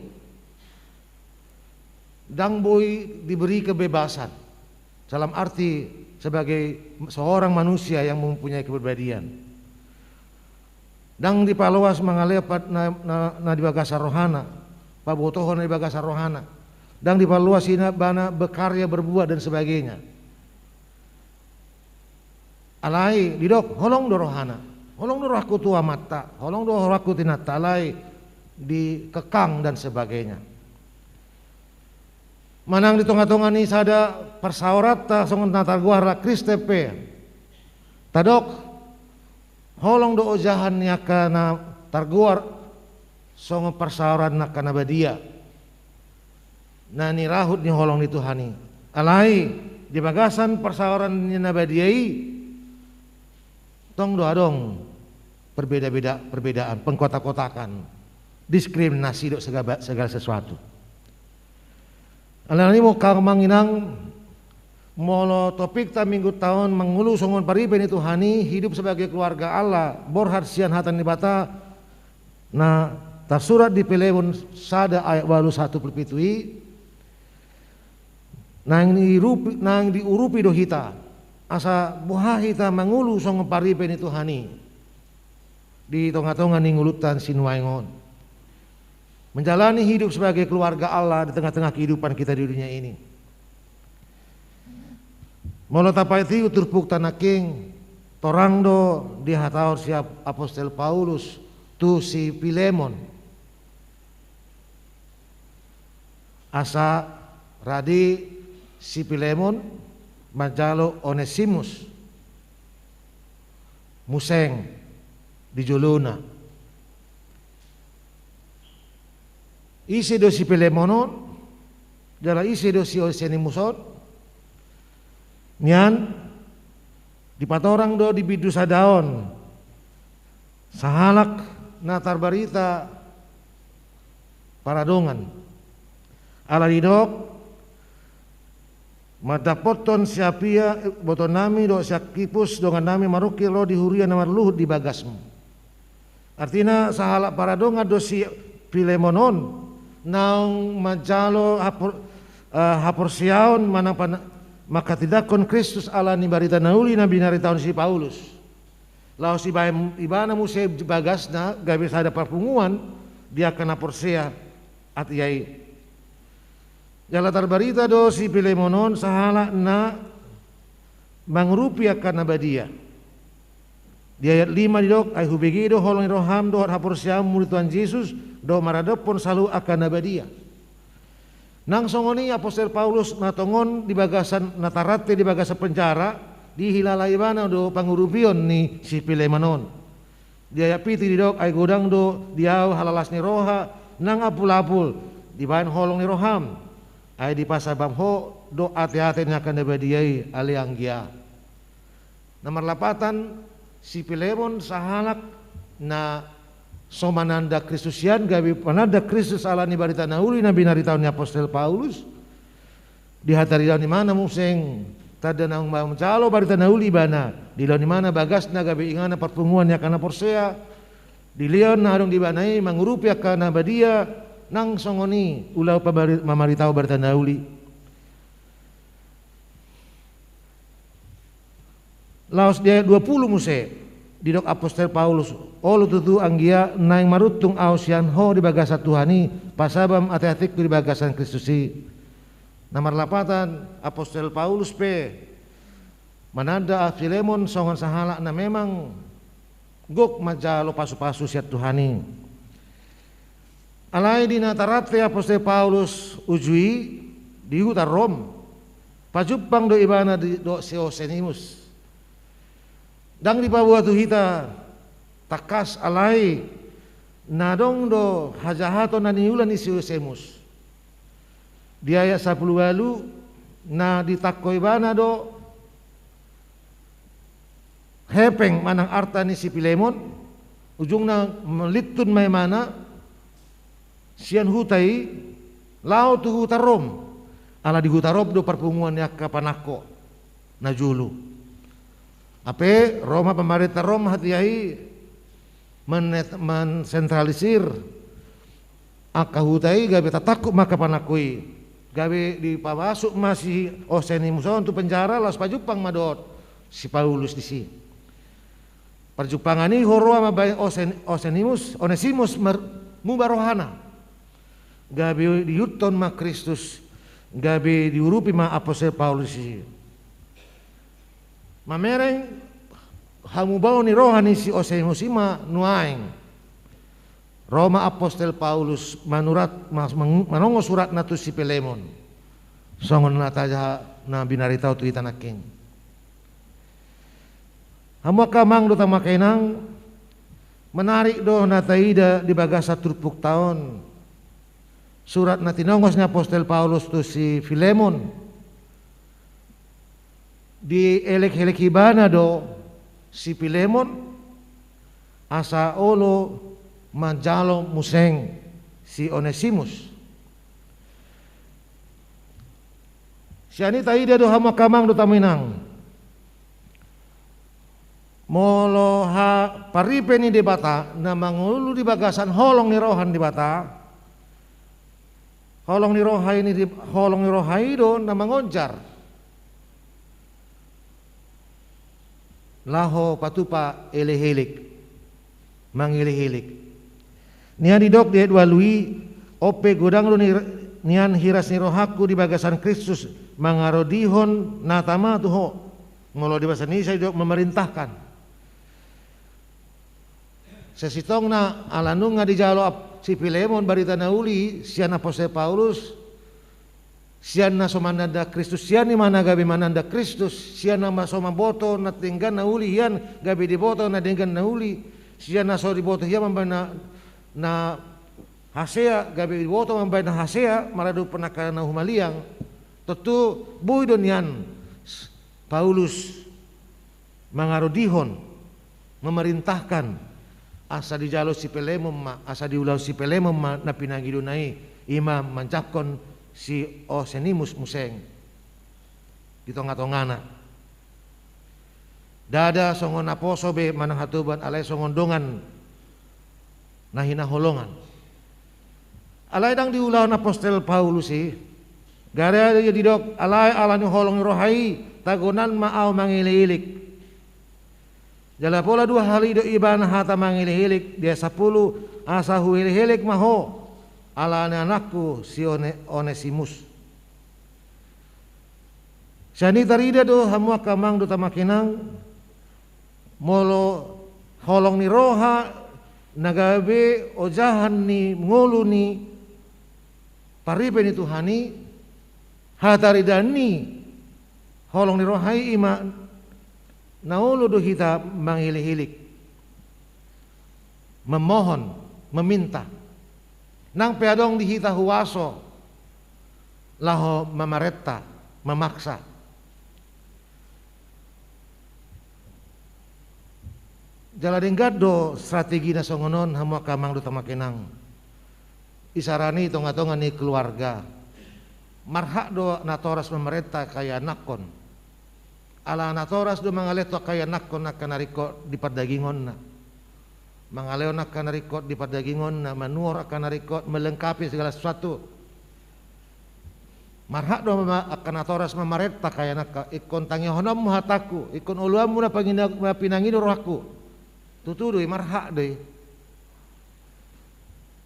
Ndang boi diberi kebebasan, dalam arti sebagai seorang manusia yang mempunyai kepribadian. Ndang dipaloas mangalean pat-, na, na, na di bagasan rohana, pabotohon na di bagasan rohana. Ndang dipaloas ibana berkarya, berbuat, dan sebagainya. Alai didok, holong do rohana. Holong do rohangku tu amanta, holong do rohangku tu inanta, alai dikekang dan sebagainya. Manang di tonga-tonga ni sada parsaoranta songon na targoar halak Kristen pe, tadok, holong do ojahan ni angka na targoar songon parsaoran ni angka na badia, na nirahut ni holong ni Tuhan i. Alai di bagasan parsaoran ni na badia i, tong do adong perbeda-beda, perbedaan, pengkotak-kotakan, diskriminasi dohot segala, segala sesuatu. Alani i ma, angka amang inang, molo topikta minggunta on mangolu songon paripe ni Tuhan i, hidup sebagai keluarga Allah, borhat sian hata ni Debata, na tarsurat di Filemon sada ayat ualu sahat tu ualu pitu i, naeng diurupi, naeng diurupi do hita, asa boha hita mangolu songon paripe ni Tuhan i di tonga-tonga ni ngolunta sinuaeng on, menjalani hidup sebagai keluarga Allah di tengah-tengah kehidupan kita di dunia ini. Molo tapaihut turpukta nangkin, torang do dihatahon si ap-, apostel Paulus tu si Filemon, asa rade si Filemon manjalo Onesimus muse di jolona. Ise do si Filemon on, jala ise do si Onesimus on? Nian dipatorang do di bindu sada on, sahalak na tarbarita paradongan. Ala didok, mandapothon si Apia, eh, ibotonami, dohot si Arkhipus dongannami marungkil ro di huria na marluhut di bagasmu. Artina, sahalak paradongan do si Filemon on, naung manjalo hapor-, eh, haporseaon manang pan-, manghatindanghon Kristus ala ni barita na uli na binaritahon si Paulus. Laos ibaen, ibana muse bagasna gabe sada parpunguan di angka na porsea atia i. Jala tarbarita do si Filemon on sahalak na mangurupi angka na badia. Di ayat lima didok, ai hubege do holong ni roham dohot haporseaonmu di Tuhan Jesus, dohot maradophon saluhut angka na badia. Nang songon i apostel Paulus na tongon di bagasan, na tarrante di bagasan penjara, dihilala ibana do pangurupion ni si Filemon on. Di ayat pitu didok, ai godang do di ahu halalas ni roha nang apul-apul dibaen holong ni roham, ai dipasabam ho do ate-ate ni angka na badia i, ale anggia. Na marlapatan, si Filemon sahalak na so mananda Kristusian, gabe mananda Kristus ala ni barita na uli na binaritahon ni apostel Paulus. Dihataridaon ibana muse tanda naung manjalo barita na uli ibana, dilehon ibana bagasna gabe inganan parpunguan ni angka na porsea, dilehon na adong di ibana i mangurupi angka na badia, nang songon i ulaon pamari-, mamaritahon barita na uli. Laos di ayat dua pulu muse, didok apostel Paulus, olo tutu anggia naeng maruntung ahu sian ho di bagasan Tuhan i, pasabam ate-atengku di bagasan Kristus i. Na marlapatan, apostel Paulus pe mananda Filemon songon sahalak na memang gok manjalo pasu-pasu sian Tuhan i. Alai di na tarrante apostel Paulus uju i di huta Rom, pajumpang do ibana di, dohot si Onesimus. Ndang dipaboa tu hita tangkas, alai na adong do hajahaton na niula ni si Onesimus. Di ayat sapulu ualu, na ditangko ibana do hepeng manang arta ni si Filemon, ujungna malintun ma ibana sian huta i laho tu huta Rom, ala di huta Rom do parpunguan ni angka panangko na jolo. Hape ro ma pamarenta Rom atia i men-, mensentralisir angka huta i, gabe tatangkup ma angka panangko i. Gabe dipamasuk ma si Onesimus on tu penjara, laos pajumpang ma dohot si Paulus disi. Parjumpangan i huroha mambahen Osen-, Onesimus, Onesimus mar-, muba rohana. Gabe diihuthon ma Kristus, gabe diurupi ma apostel Paulus i. Mamereng hamubaon ni roha ni si Onesimus i ma nuaeng. Ro ma apostel Paulus manurat, mas-, mang-, manongos suratna tu si Filemon. Songon na tajaha na binaritahon tu hita nangkin. Hamu angka amang dohot hamu angka inang, menarik do na taida di bagasan turpukta on surat na tinongos ni apostel Paulus tu si Filemon. Dielek-elek ibana do si Filemon asa olo manjalo muse si Onesimus. Sian i taida do hamu angka amang dohot hamu inang, molo ha paripe ni Debata na mangolu di bagasan holong ni roha ni Debata, holong ni roha i, holong ni roha i do na mangonjar laho patupa elek-elek, mangelek-elek. Nian didok di ayat ualu i, on pe godang do ni, nian hiras ni rohangku di bagasan Kristus mangarodihon na tama tu ho. Molo di bahasa Indonesia didok memerintahkan. Sasintongna ala nunga dijalo ap-, si Filemon barita na uli sian apostel Paulus, sian na so mananda Kristus, sian i ma na gabe mananda Kristus, sian na ma so mamboto na denggan na uli, hian gabe diboto na denggan na uli, sian na so diboto hian mambaen na, na hasea, gabe diboto mambaen na hasea maradophon angka na humaliang. Tontu boi do nian Paulus mangarodihon, memerintahkan, asa dijalo si Filemon ma, asa diulahon si Filemon ma na pinangidona i, i ma manjangkon si Onesimus muse di tonga-tongana. Ndada songon naposo be manang hatoban, alai songon dongan na hinaholongan. Alai ndang diulahon apostel Paulus i, gari didok, alai ala ni holong ni roha i, tagonan ma ahu mangelek-elek. Jala pola dua hali do ibana hata mangelek-elek, di ayat sampulu, asa huelek-elek ma ho ala ni anakku si One-, Onesimus. Sian i tarida do hamu angka amang dohot hamu angka inang, molo holong ni roha na gabe ojahan ni ngolu ni paripe ni Tuhan i, hataridaan ni holong ni roha i, i ma na olo do hita mangelek-elek, memohon, meminta. Nang pe adong di hita huaso laho mamarenta, mamaksa. Jala denggan do strategi na songon on hamu angka amang dohot hamu angka inang. Isarana i tonga-tonga ni keluarga. Marhak do natoras mamarenta angka ianakhon. Ala natoras do mangalehon tu angka ianakhon angka na ringkot di pardagingonna. Mangalehon angka na ringkot di pardagingonna, manuhor angka na ringkot, melengkapi segala sesuatu. Marhak do ma angka natoras mamarenta angka ianakhon, ingkon tangihononmu hatangku, ingkon oloanmu na pangina-, na pinangido rohangku. Tutu do i, marhak do i.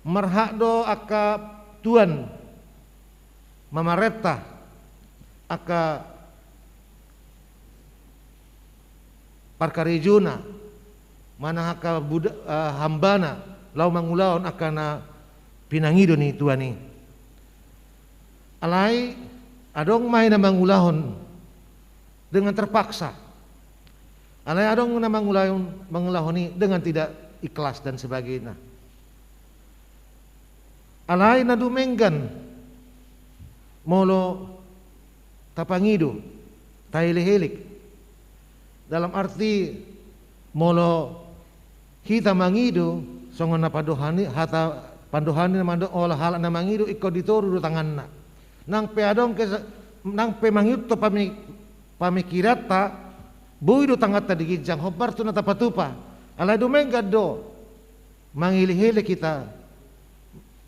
Marhak do angka tuan mamarenta angka parkarejona, manang angka buda-, eh, hambana, laho mangulahon angka na pinangido ni tuan i. Alai adong ma i na mangulahon dengan terpaksa. Alai adong na mangulahon, mangulahon i dengan tidak ikhlas dan sebagainya. Alai na dumenggan molo tapangido, taelek-elek. Dalam arti molo hita mangido, songon na pandohan ni, hata pandohan ni na mandok, ola halak na mangido ingkon di toru do tanganna. Nang pe adong ke, nang pe mangido pami-, pamikiranta, boi do tanganta di ginjang, hombar tu na tapatupa. Alai dumenggan do mangelek-elek hita,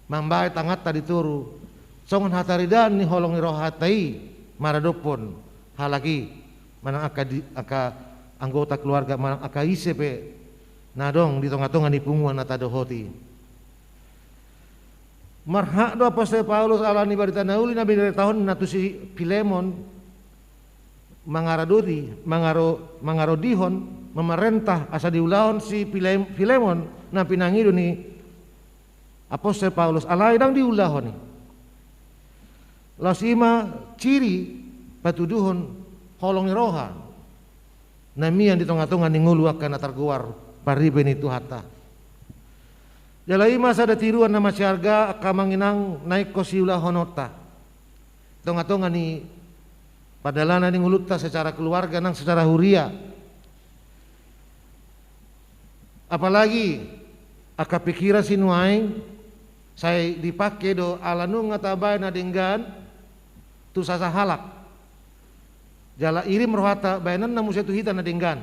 mambahen tanganta di toru, songon hataridaan ni holong ni rohanta i maradophon halak i, manang angka di-, angka anggota keluarga, manang angka ise pe na adong di tonga-tonga ni punguan na tadohot i. Marhak do apostel Paulus ala ni barita na uli na binaritahonna tu si Filemon, mangaradoti, mangaro-, mangarodihon, mamarenta, asa diulahon si Filem-, Filemon na pinangido ni apostel Paulus, alai ndang diulahon i. Laos i ma ciri patuduhon holong ni roha na mian di tonga-tonga ni ngolu angka na targoar paripe ni Tuhanta. Jala i ma sada tiruan na masiarga angka amang inang na ingkon siulahononta di tonga-tonga ni pardalanan ni ngolunta secara keluarga nang secara huria. Apalagi angka pikiran sinuaeng sai dipake do ala nunga tabaen na denggan tu sasahalak. Jala irim rohanta baenonna muse tu hita na denggan.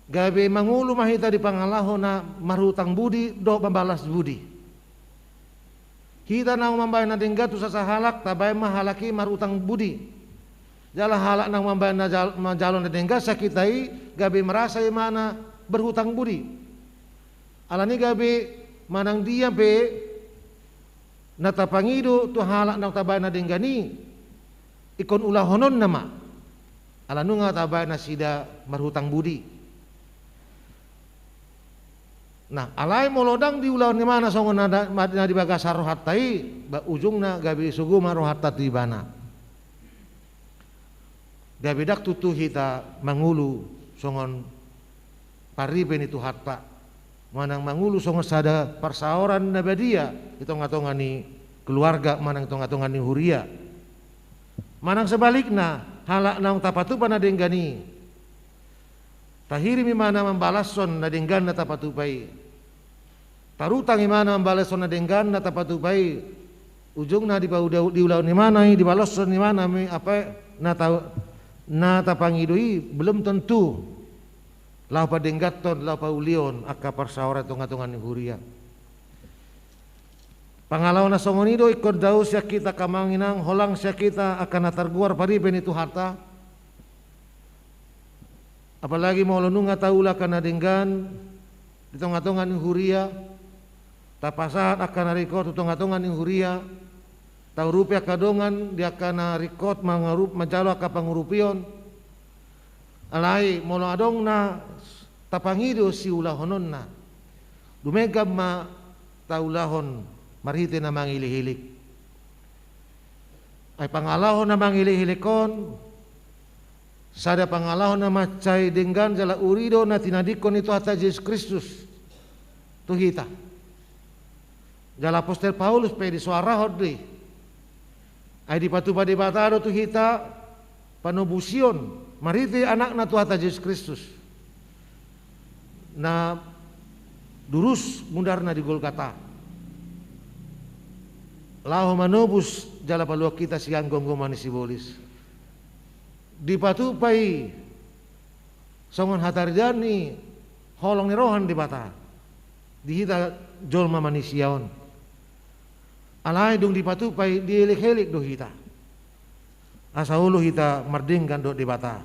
Gabe mangolu ma hita di pangalaho na marhutang budi dohot mambalas budi. Hita naung mambaen na denggan tu sasahalak, tabaen ma halak i marhutang budi. Jala halak naung mambaen na jal-, manjalo na denggan sian hita i, gabe merasa imana berhutang budi. Alani gabe manang dia pe na tapangido tu halak naung tabaen na denggan i, ingkon ulahononna ma. Ala nunga tabaen nasida marhutang budi. Nah, alai molo ndang diulahon imana songon na, na di bagasan rohanta i, ba ujungna gabe sogo ma rohanta tu ibana. Gabe ndang tutu hita mangolu songon paripe ni Tuhanta, manang mangolu songon sada parsaoran na badia di tonga-tonga ni keluarga, manang tonga-tonga ni huria. Manang sebalikna, halak naung tapatupa na denggan i, tahirim imana mambalashon na denggan na tapatupa i. Tarutang imana mambalashon na denggan na tapatupa i. Ujungna dipauda-, diulahon imana i, dibalashon imana i, apa, na ta-, na tapangido i belum tentu laho padengganhon, laho paulihon angka parsaoran tonga-tonga ni huria. Pangalaho na songon i do ingkon dao sian hita angka amang inang, holang sian hita angka na targoar paripe ni Tuhanta. Apalagi molo nunga taula angka na denggan di tonga-tonga ni huria, tapasahat angka na ringkot tu tonga-tonga ni huria, taurupi angka dongan di angka na ringkot mangarup-, manjalo angka pangurupion. Alai molo adong na tapangido siulahononna, dumenggan ma taulahon marhite na mangilihilih. Ai pangalaho na mangilihilih on, sada pangalaho na mansai denggan jala uli do na tinadingkon ni Tuhanta Jesus Kristus tu hita. Jala apostel Paulus pe disoarahon do i. Ai dipatupa Debata do tu hita panobusion marhite Anakna Tuhanta Jesus Kristus, na durus mundarna di Golgata, laho manobus jala paluahon hita sian gomgoman ni sibolis. Dipatupa i songon hataridaan ni holong ni roha ni Debata di hita jolma manisia on. Alai dung dipatupa i, dielek-elek do hita asa olo hita mardenggan dohot Debata.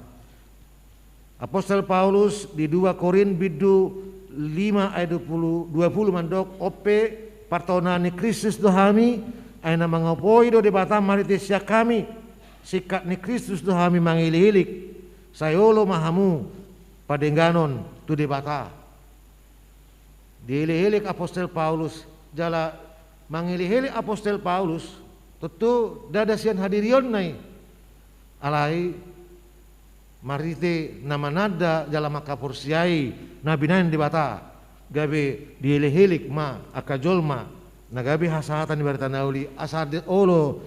Apostel Paulus di dua Korint bindu lima ayat dua puluh, dua puluh mandok, on pe partonaan ni Kristus do hami, ai na mangapoi do Debata marhite sian hami. Singkat ni Kristus do hami mangilihilih, sai olo ma hamu padengganon tu Debata. Dielek-elek apostel Paulus, jala mangilihilih apostel Paulus, tontu ndada sian hadirionna i. Alai marhite na mananda jala manghaporseai na binahen Debata, gabe dielek-elek ma angka jolma na gabe hasahatan ni barita na uli asa olo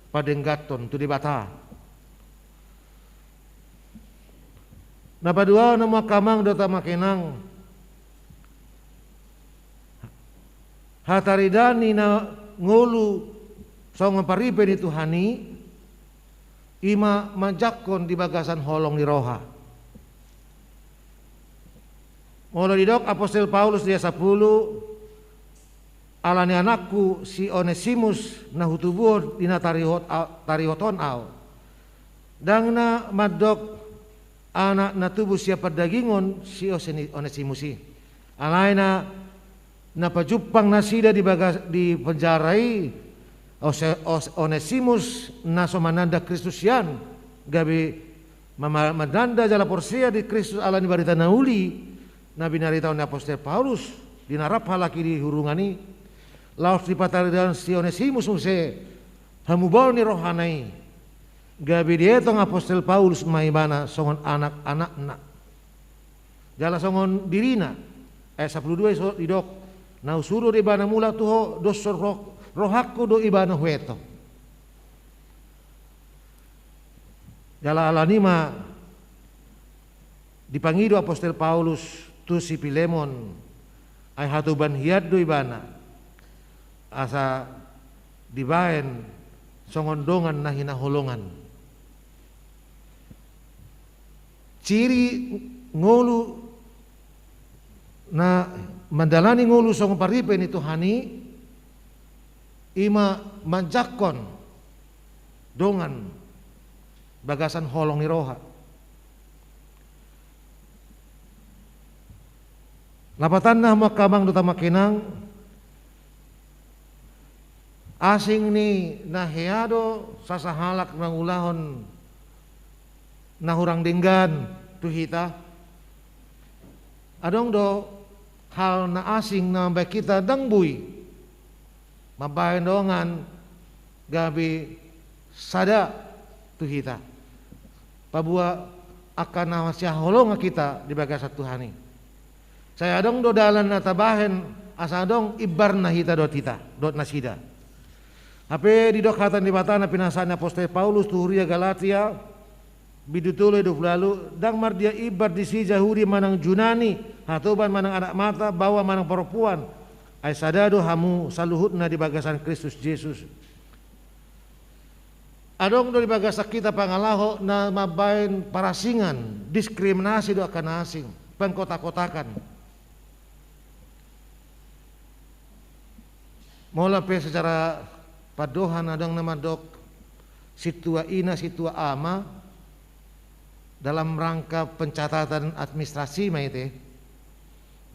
padengganhon tu Debata. Na paduahon hamu angka amang dohot amang inang, hataridaan ni na ngolu songon paripe ni Tuhan i, i ma manjangkon di bagasan holong ni roha. Molo didok apostel Paulus di ayat sampulu, ala ni anakku si Onesimus na hutubuhon di na tarihot a-, tarihothon ahu. Ndang na mandok anak na tubu sian pardagingon si Oseni-, Onesimus i. Alai na, na pajumpang nasida di bagas-, di penjara i, Ose-, Os-, Onesimus na so mananda Kristus hian, gabe ma-, ma-, mananda jala porsea di Kristus ala ni barita na uli, na binaritahon ni apostel Paulus, di na rap halak i di hurungan i. laos dipataridahon si Onesimus muse hamubaon ni rohana i, gabe dietong apostel Paulus ma ibana songon anak-anakna. Jala songon dirina, ayat sampulu dua i so didok, na husuru do ibana mulak tu ho, dos roh-, rohangku do ibana huetong. Jala alani ma dipangido apostel Paulus tu si Pilemon, ai hatoban hian do ibana, asa dibaen songon dongan na hinaholongan. Ciri ngolu na mandalani ngolu songon paripe ni Tuhan i, ima manjangkon dongan bagasan holong ni roha. Lapatanna, hamu angka amang dohot hamu angka inang, asing ni na hea do sasahalak na ulaon na hurang denggan tu hita. Adong do hal na asing na mambaen hita ndang boi mambaen dongan gabe sada tu hita, paboa angka na sihaholongan hita di bagasan Tuhan i. Sai adong do dalan na tabahen asa adong imbarna hita dohot hita, dohot nasida. Hape didok hata ni Debata na pinasahat ni apostel Paulus tu huria Galatia, bindu tolu ayat dua pulu ualu, ndang mardia imbar disi Jahudi manang Junani, hatoban manang anak mata, baoa manang parompuan, ai sada do hamu saluhutna di bagasan Kristus Jesus. Adong do di bagasan hita pangalaho na mambaen parasingan, diskriminasi do angka na asing, pengkotak-kotakan. Molo pe secara pandohan adong na mandok sintua ina, sintua ama, dalam rangka pencatatan administrasi ma i te.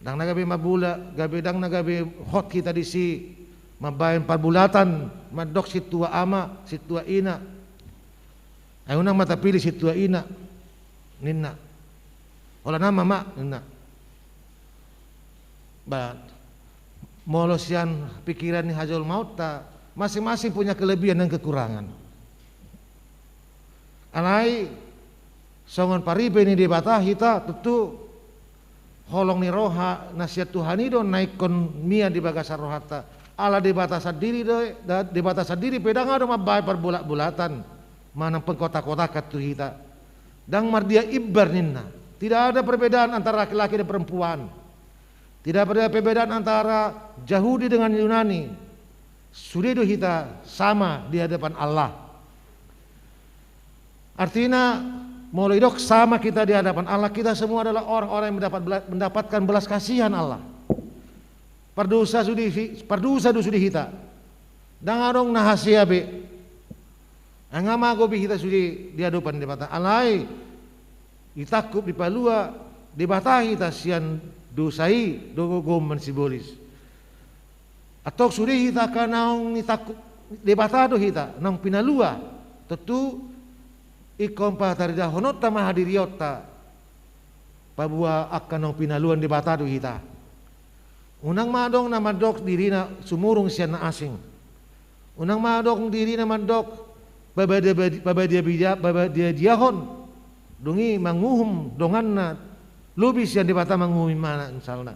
Ndang na gabe mabula, gabe ndang na gabe hot hita disi mambaen parbulatan mandok sintua ama, sintua ina. Ai unang ma tapilih sintua ina, ninna. Holan ama ma, ninna. Ba, molo sian pikiran ni hajolmaonta, masing-masing punya kelebihan dan kekurangan. Alai songon paripe ni Debata hita, tontu holong ni roha na sian Tuhan i do na ingkon mian di bagasan rohanta. Ala Debata sandiri do, da-, Debata sandiri pe ndang adong mambaen parbulat-bulatan manang pengkotak-kotakan tu hita. Ndang mardia imbar ninna. Tidak ada perbedaan antara laki-laki dan perempuan. Tidak ada perbedaan antara Jahudi dengan Yunani. Sude do hita sama di hadapan Allah. Artina, molo didok sama kita di hadapan Allah, kita semua adalah orang-orang yang mendapat bela-, mendapatkan belas kasihan Allah. Pardosa sude hi-, pardosa do sude hita. Ndang adong na hasea be. Nga mago be hita sude di adopan Debata. Alai ditangkup, dipalua Debata hita sian dosa i do gomgoman sibolis. Antong sude hita angka naung ditangkup Debata do hita, naung pinalua. Tontu ingkon pataridahononta ma hadirionta paboa angka naung pinaluan Debata do hita. Unang ma adong na mandok dirina sumurung sian na asing. Unang ma adong dirina mandok pabadia-, pabadia-, pabadia-diahon. Dung i manguhum donganna lobi sian Debata manguhum ibana, misalna.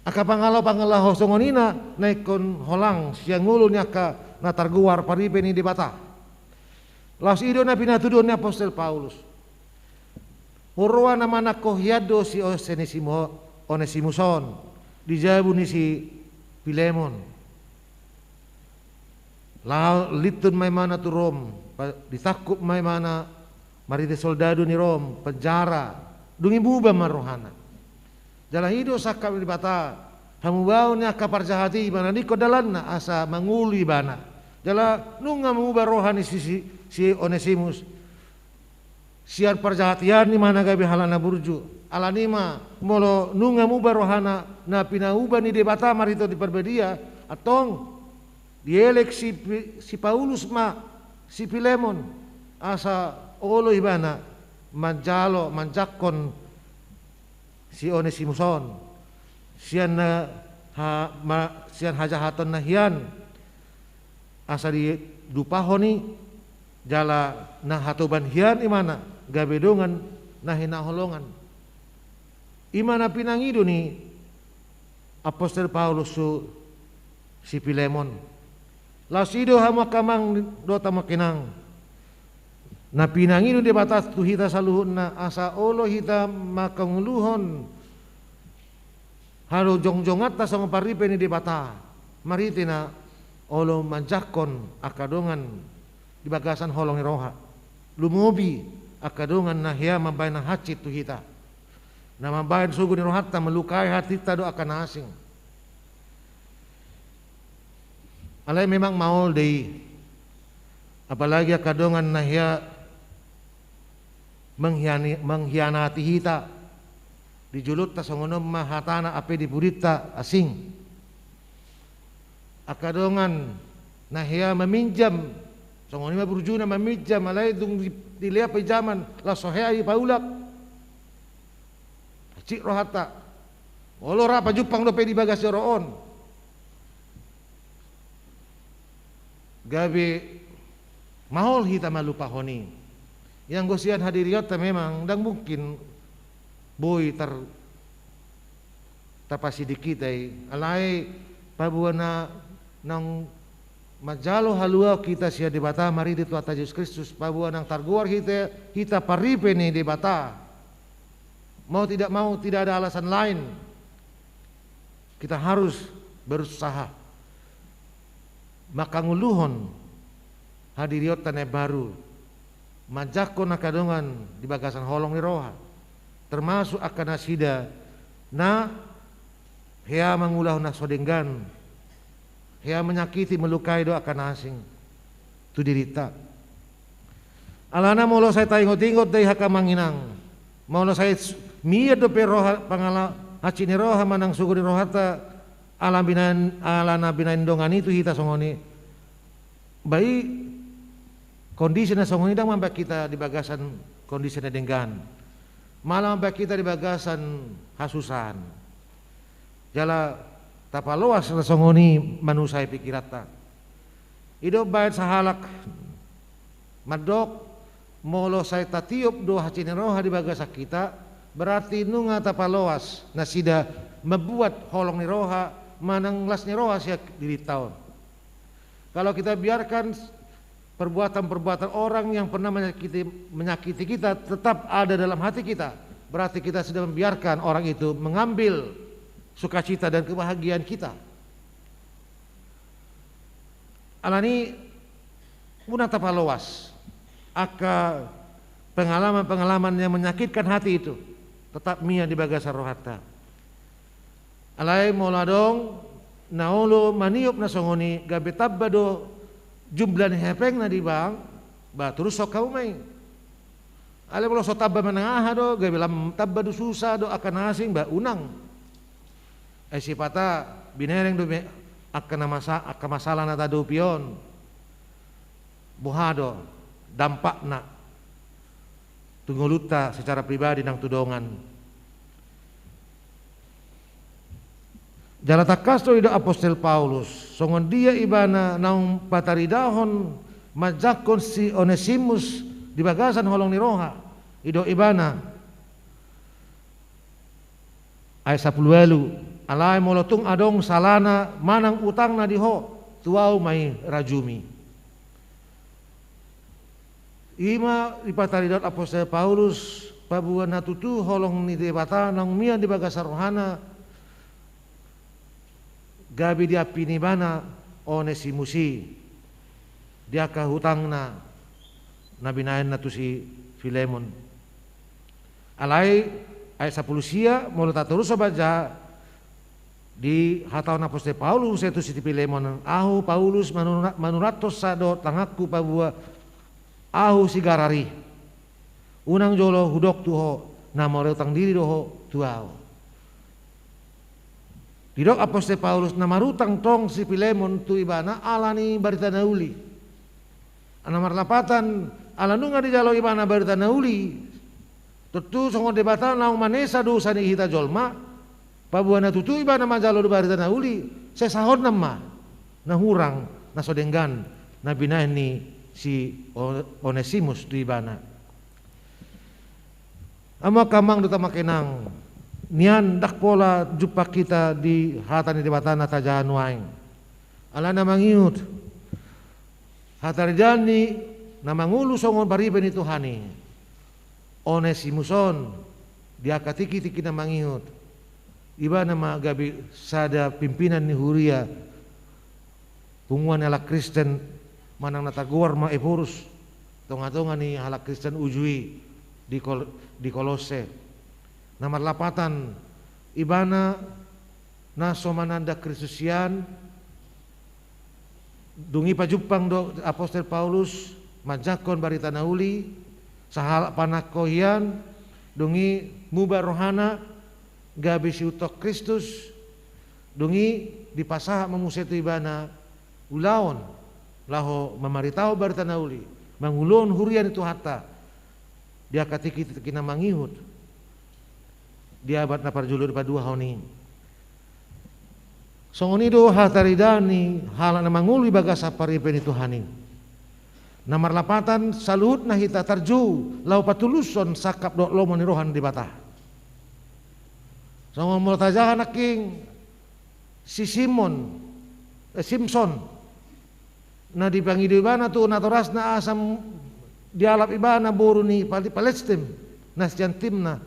Angka pangalaho-pangalaho songon i na ingkon holang sian ngolu ni angka na targoar paripe ni Debata. Laos i do na pinatuduhon ni apostel Paulus. Huroha na manangko hian do si Onesimo-, Onesimus on di jabu ni si Pilemon. Laho lintun ma ibana tu Rom, pa-, ditangkup ma ibana marhite soldadu ni Rom, penjara, dung i muba ma rohana. Jala i do sangkap ni Debata, hamubaon ni angka parjahat i, ibana ningkon dalanna asa mangolu ibana. Jala nunga muba roha ni si, si, si Onesimus. Sian parjahatian i ma na gabe halak na burju. Alani i ma molo nunga muba rohana na pinauba ni Debata marhite ni Parbadia, antong dielek si Pi-, si Paulus ma si Pilemon asa olo ibana manjalo, manjangkon si Onesimus on. Sian na ha, ma, sian hajahatonna hian, asa dilupahon i, jala na hatoban hian imana gabe dongan na hinaholongan. Imana pinangido ni apostel Paulus tu si Filemon. Laos i do hamu angka amang dohot hamu angka inang, na pinangido ni Debata tu hita saluhutna, asa olo hita mangkangoluhon hajongjonganta songon paripe ni Debata, marhite na olo manjangkon angka dongan di bagasan holong ni roha, lumobi angka dongan na hea mambahen na hansit tu hita, na mambahen sogo ni rohanta, melukai hatinta dohot angka na asing. Alai memang maol do i, apalagi angka dongan na hea menghiani-, mengkhianati hita. Di jolonta songon on ma hatana, hape di pudinta asing. Angka dongan na hea maminjam, songon i ma burjuna maminjam, alai dung di, dilehon pinjaman, laos so hea i paulak. Hansit rohanta. Olo ra pajumpang dope di bagas joro on. Gabe maol hita malupahon i. Ianggo sian hadirionta memang ndang mungkin boi tar-, tapasiding hita i. Alai paboa na naung manjalo haluaon hita sian Debata marhite Tuhanta Jesus Kristus, paboa naung targoar hita, hita paripe ni Debata. Mau tidak mau, tidak ada alasan lain. Kita harus berusaha mangkangoluhon hadirionta na imbaru, manjangkon angka dongan di bagasan holong ni roha, termasuk angka nasida na hea mangulahon na so denggan, hea menyakiti, melukai dohot angka na asing tu dirinta. Alana molo sai taingot-ingot do i angka amang inang, molo sai s-, mian dope roha pangala-, hansit ni roha manang sogo ni rohanta ala binahen, ala na binahen dongan i tu hita songon i, ba i kondisi na songon i ndang mambahen hita di bagasan kondisi na denggan, malah mambahen hita di bagasan hasusahan. Jala tapaloas na songon i manusai pikiranta. I do umbahen sahalak mandok, molo sai tatiop do hansit ni roha di bagasan hita, berarti nunga tapaloas nasida mambuat holong ni roha manang las ni roha sian dirinta on. Kalau kita biarkan perbuatan-perbuatan orang yang pernah menyakiti, menyakiti kita tetap ada dalam hati kita, berarti kita sudah membiarkan orang itu mengambil sukacita dan kebahagiaan kita. Alani unang tapaloas angka pengalaman-pengalaman yang menyakitkan hati itu tetap mian di bagasan rohanta. Alai molo adong na olo maniop na songon i, gabe tamba do jumlah ni hepengna di bank, ba turushon hamu ma i. Alai molo so tamba manang aha do, gabe lam-, tamba do susah do angka na asing, ba unang. Ai sipata binereng do be angka na masa-, angka masalah na tahadopi on. Boha do dampakna tu ngolunta secara pribadi nang tu dongan. Jala tangkas do didok apostel Paulus, songon dia ibana naung pataridahon manjangkon si Onesimus di bagasan holong ni roha, didok ibana, ayat sampulu ualu, alai molo tung adong salana manang utangna di ho, tu ahu ma i rajumi. I ma dipataridahon apostel Paulus, paboa na tutu holong ni Debata naung mian di bagasan rohana, gabe diampini ibana Onesimus i di angka hutangna na binahenna tu si Filemon. Alai ayat sampulu sia, molo tatorushon baen ja, dihatahon apostel Paulus muse tu si Filemon, ahu Paulus manura-, manurathon sa do tanganku paboa ahu sigarar i. Unang jolo hudok tu ho, na marautang diri do ho tu ahu. Didok apostel Paulus na marutang tong si Filemon tu ibana alani barita na uli. Na marlapatan ala nunga dijalo ibana barita na uli. Tontu songon Debata naung manesa dosa ni hita jolma, Paboa na tutu ibana manjalo do barita na uli, sesahonna ma na hurang, na so denggan, na binahen ni si O-, Onesimus tu ibana. Amang, amang dohot amang inang, nian ndang pola jumpang hita di hata ni Debata na tajaha nuaeng. Alana mangihut hataridaan ni na mangolu songon paripe ni Tuhan i, Onesimus on, di angka tingki-tingki na mangihut. Ibana ma gabe sada pimpinan ni huria, punguan ni halak Kristen, manang na tagoar ma Ephorus, tonga-tonga ni halak Kristen uju i di Kol-, di Kolosse. Na marlapatan, ibana na so mananda Kristus hian, dung i pajumpang do apostel Paulus manjangkon barita na uli, sahalak panangko hian, dung i muba rohana, gabe siuthon Kristus, dung i dipasahat ma muse tu ibana ulaon, laho mamaritahon barita na uli, manguluhon huria ni Tuhanta, di angka tingki-tingki na mangihut, di abad na parjolo dipaduahon i. Songon i do hataridaan ni halak na mangolu di bagasan paripe ni Tuhan i. Na marlapatan saluhutna hita tarjou laho patulushon sangkap dohot lomo ni roha ni Debata. Songon molo tajaha nangkin si Simon, eh, Simson, na dipangido ibana tu natorasna asa m-, dialap ibana boru ni Pal-, Palestim, na sian Timna.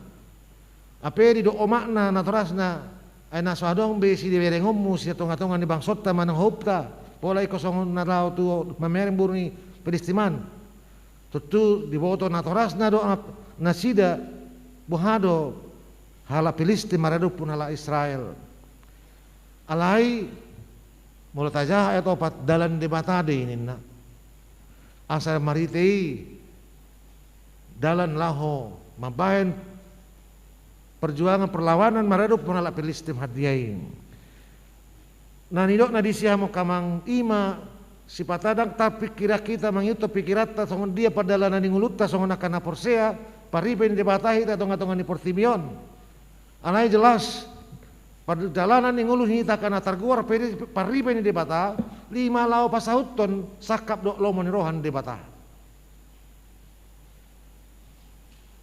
Ape didok omakna natorasna, ai na so adong be siberengonmu sian tonga-tonga ni bangsonta manang hohomta, pola ingkon songon na laho tu mamereng boru ni Pilistim an. Tontu diboto natorasna do ap-, nasida, boha do halak Pilistim maradophon halak Israel. Alai, molo tajaha ayat opat, dalan Debata do i ninna. Asa marhite i dalan laho mambahen perjuangan perlawanan maradophon halak Pilistim hatiha i. Na nidokna disi, amang, amang, i ma sipata ndang tarpingkirhon hita, mangihuthon pingkiranta songon dia pardalanan ni ngolunta songon angka na porsea, paripe ni Debata hita tonga-tonga ni portibi on. Alai jelas, pardalanan ni ngolu ni hita angka na targoar pari-, paripe ni Debata, i ma laho pasahuthon sangkap dohot lomo ni roha ni Debata.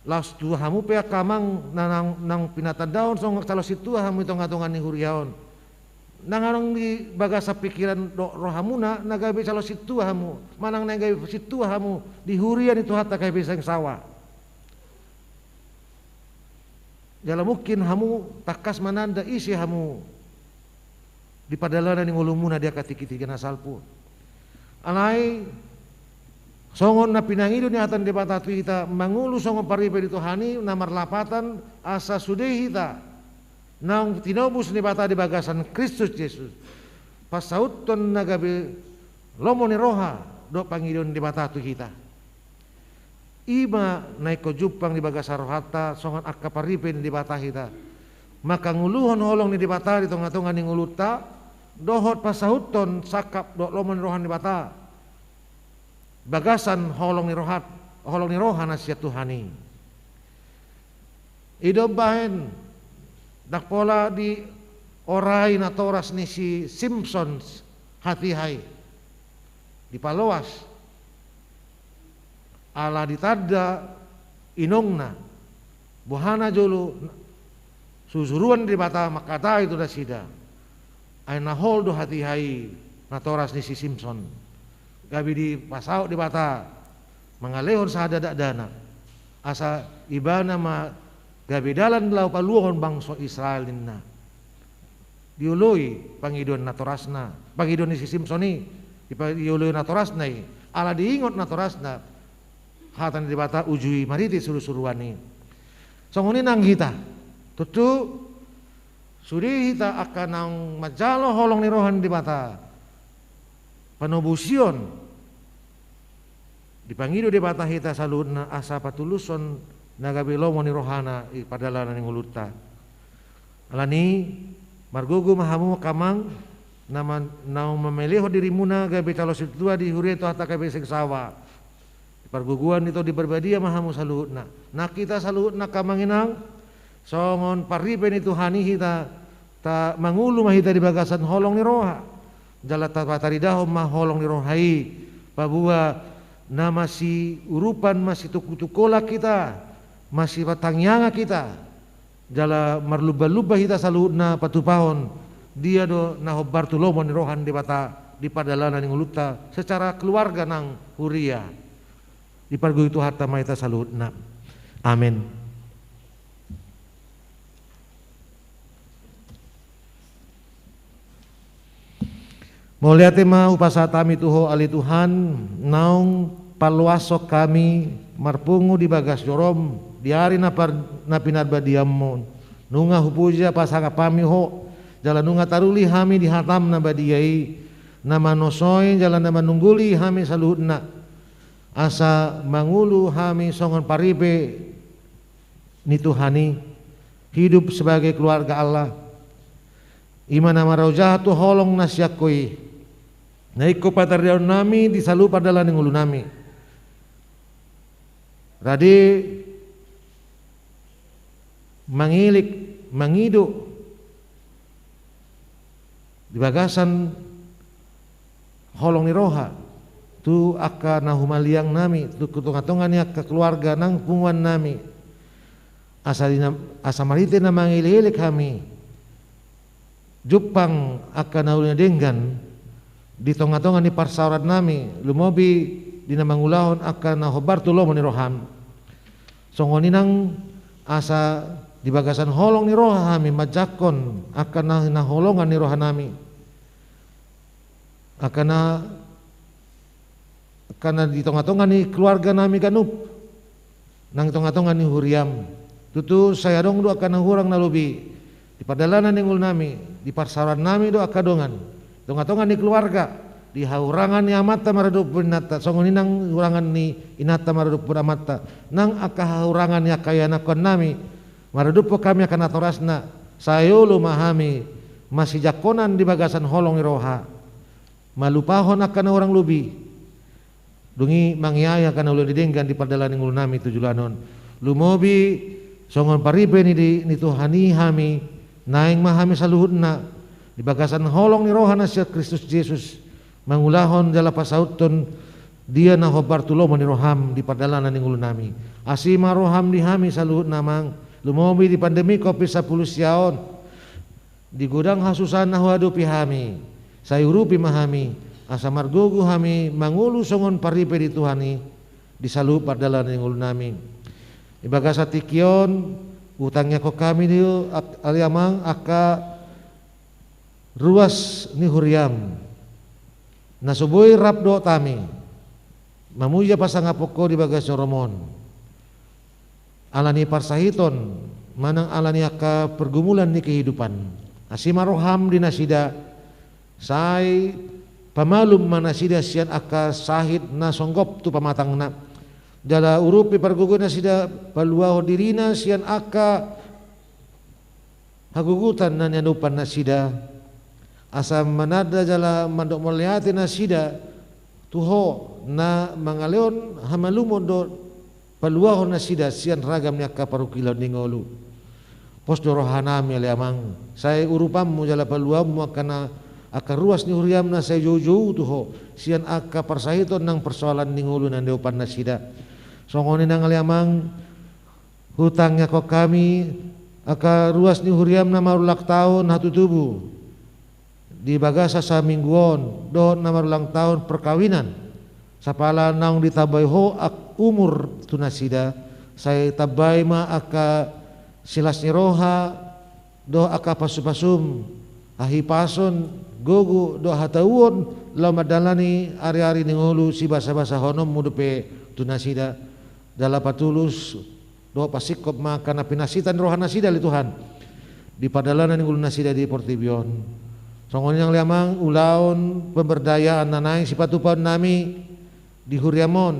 Laos tu hamu pe angka amang na nang, nang pinatandahon songon calon sintua hamu di tonga-tonga ni huria on. Ndang adong di bagasan pingkiran dohot rohamuna na gabe calon sintua hamu, manang na gabe sintua hamu di huria ni Tuhanta gabe seng sawa. Jala mungkin hamu tangkas mananda ise hamu di pardalanan ni ngolumuna di angka tingki-tingki na salpu. Alai songon na pinangido ni hata ni Debata tu hita, mangolu songon paripe ni Tuhan i, na marlapatan asa sude hita naung tinobus ni Debata di bagasan Kristus Jesus, pasahuthon na gabe lomo ni roha dohot pangidoan ni Debata tu hita. I ma na ingkon jumpang di bagasan rohanta songon angka paripe ni Debata hita, mangkangoluhon holong ni Debata di tonga-tonga ni ngolunta, dohot pasahuthon sangkap dohot lomo ni roha ni Debata bagasan holong ni rohat-, holong ni roha na sian Tuhan i. I do umbahen ndang pola diorai natoras ni si Simson hatiha i, dipaloas. Ala ditanda inongna, boha na jolo surusuruan ni Debata mangkatai tu nasida. Ai na hol do hatiha i natoras ni si Simson. Gabe dipasaut Debata mangalehon sahadakdakna, asa ibana ma gabe dalan laho paluahon bangso Israel ninna. Dioloi pangidoan natorasna, pangidoan ni si Simson i, dipa-, dioloi natorasna i, ala diingot natorasna hata ni Debata uju i marhite surusuruan i. Songon i nang hita, tontu sude hita angka naung manjalo holong ni roha ni Debata, panobusion, dipangido Debata hita saluhutna asa patulushon na gabe lomo ni rohana i pardalanan ni ngolunta. Alani i, margogo ma hamu angka amang, na man-, naung mamelehon dirimuna gabe calon sintua di huria ni Tuhanta gabe seng sawa. Di pargogoan ni Tondi Parbadia ma hamu saluhutna. Nang hita saluhutna angka amang inang, songon paripe ni Tuhan i hita, ta mangolu ma hita di bagasan holong ni roha. Jala tapataridahon ma holong ni roha i, paboa na masiurupan, masitungkotungkolan hita, masipatangiangan hita, jala marlumbanlumban hita saluhutna patupahon dia do na hombar tu lomo ni roha ni Debata di pardalanan ni ngolunta secara keluarga nang huria. Dipargogoi Tuhanta ma hita saluhutna. Amen. Mauliate ma hupasahat hami tu Ho ale Tuhan, naung paloashon hami marpungu di bagas joroM di ari na par-, na pinarbadiaonMu. Nunga hupuja pasangap hami Ho, jala nunga taruli hami di hataM na badia i, na manosoi jala na manungguli hami saluhutna, asa mangolu hami songon paripe ni Tuhan i, hidup sebagai keluarga Allah, i ma na maraujah tu holong na sian Ho i, na ingkon pataridahon nami di saluhut pardalanan ni ngolu nami. Rade mangelek, mangido di bagasan holong ni roha tu angka na humaliang nami, tu tongatonga ni angka keluarga nang punguan nami. Asa di na-, asa marhite na mangelekelek hami jumpang angka na uli na denggan di tongatonga ni parsaoran nami, lumobi di na mangulahon angka na hombar tu lomo ni roham. Songon i nang asa di bagasan holong ni roha hami manjangkon angka na hinaholongan ni roha nami, angka na, angka na di tongatonga ni keluarga nami ganup, nang tongatonga ni huriam. Tutu sai adong do angka na hurang na lobi di pardalanan ni ngolu nami, di parsaoran nami do angka dongan, tongatonga ni keluarga, di hahurangan ni amanta maradophon inanta, songon i nang hurangan ni inanta maradophon amanta, nang angka hahurangan ni angka ianakhon nami maradophon hami angka natorasna. Sai olo ma hami masijangkonan di bagasan holong ni roha, malupahon angka na hurang lobi, dung i mangiai angka na uli na denggan di pardalanan ni ngolu nami tu joloan on. Lumobi songon paripe ni, ni Tuhan i hami, naeng ma hami saluhutna di bagasan holong ni roha na sian Kristus Jesus mangulahon jala pasauthon dia na hombar tu lomo ni roham di pardalanan ni ngolu nami. Asi ma roham di hami saluhutna, Amang, lumobi di pandemi covid sampulu sia on, di godang hasusaan na huadopi hami, sai urupi ma hami, asa margogo hami mangolu songon paripe ni Tuhan i di saluhut pardalanan ni ngolu nami. Di bagasan tingki on, hutangiangkon hami do, ak-, ale Amang, angka ruas ni huriam na so boi rap dohot hami mamuja pasangapon Ho di bagas joroM on, ala ni parsahiton manang ala ni angka pergumulan ni kehidupan. Asi ma roham di nasida, sai pamalum ma nasida sian angka sahit na songgop tu pamatangna. Jala urupi, pargogoi nasida, paluahon dirina sian angka hagugutan na niadopan nasida, asa mananda jala mandok mauliate nasida tu Ho na mangalehon hamalumon dohot paluahon nasida sian ragam ni angka parungkilon ni ngolu. Pos do roha nami, ale Amang, sai urupanMu jala paluaonMu angka na, angka ruas ni huriam na sai joujou tu Ho sian angka parsahiton nang persoalan ni ngolu na niopan nasida. Songon i nang, ale Amang, hutangiangkon hami angka ruas ni huriam na marulang taon hatutubu di bagasan saminggu on, dohot na marulang taon perkawinan. Sapala naung ditambai Ho ak-, umur tu nasida, sai tambai ma angka silas ni roha, dohot angka pasupasum, hahipason, gogo dohot hatauon laho mandalani ariari ni ngolu sibasabasahononMu dope tu nasida. Jala patulus dohot pasingkop ma angka na pinasitan ni roha nasida, ale Tuhan, di pardalanan ni ngolu nasida di portibi on. Songon i nang, ale Amang, ulaon pemberdayaan na naeng sipatupaon nami di huriam on,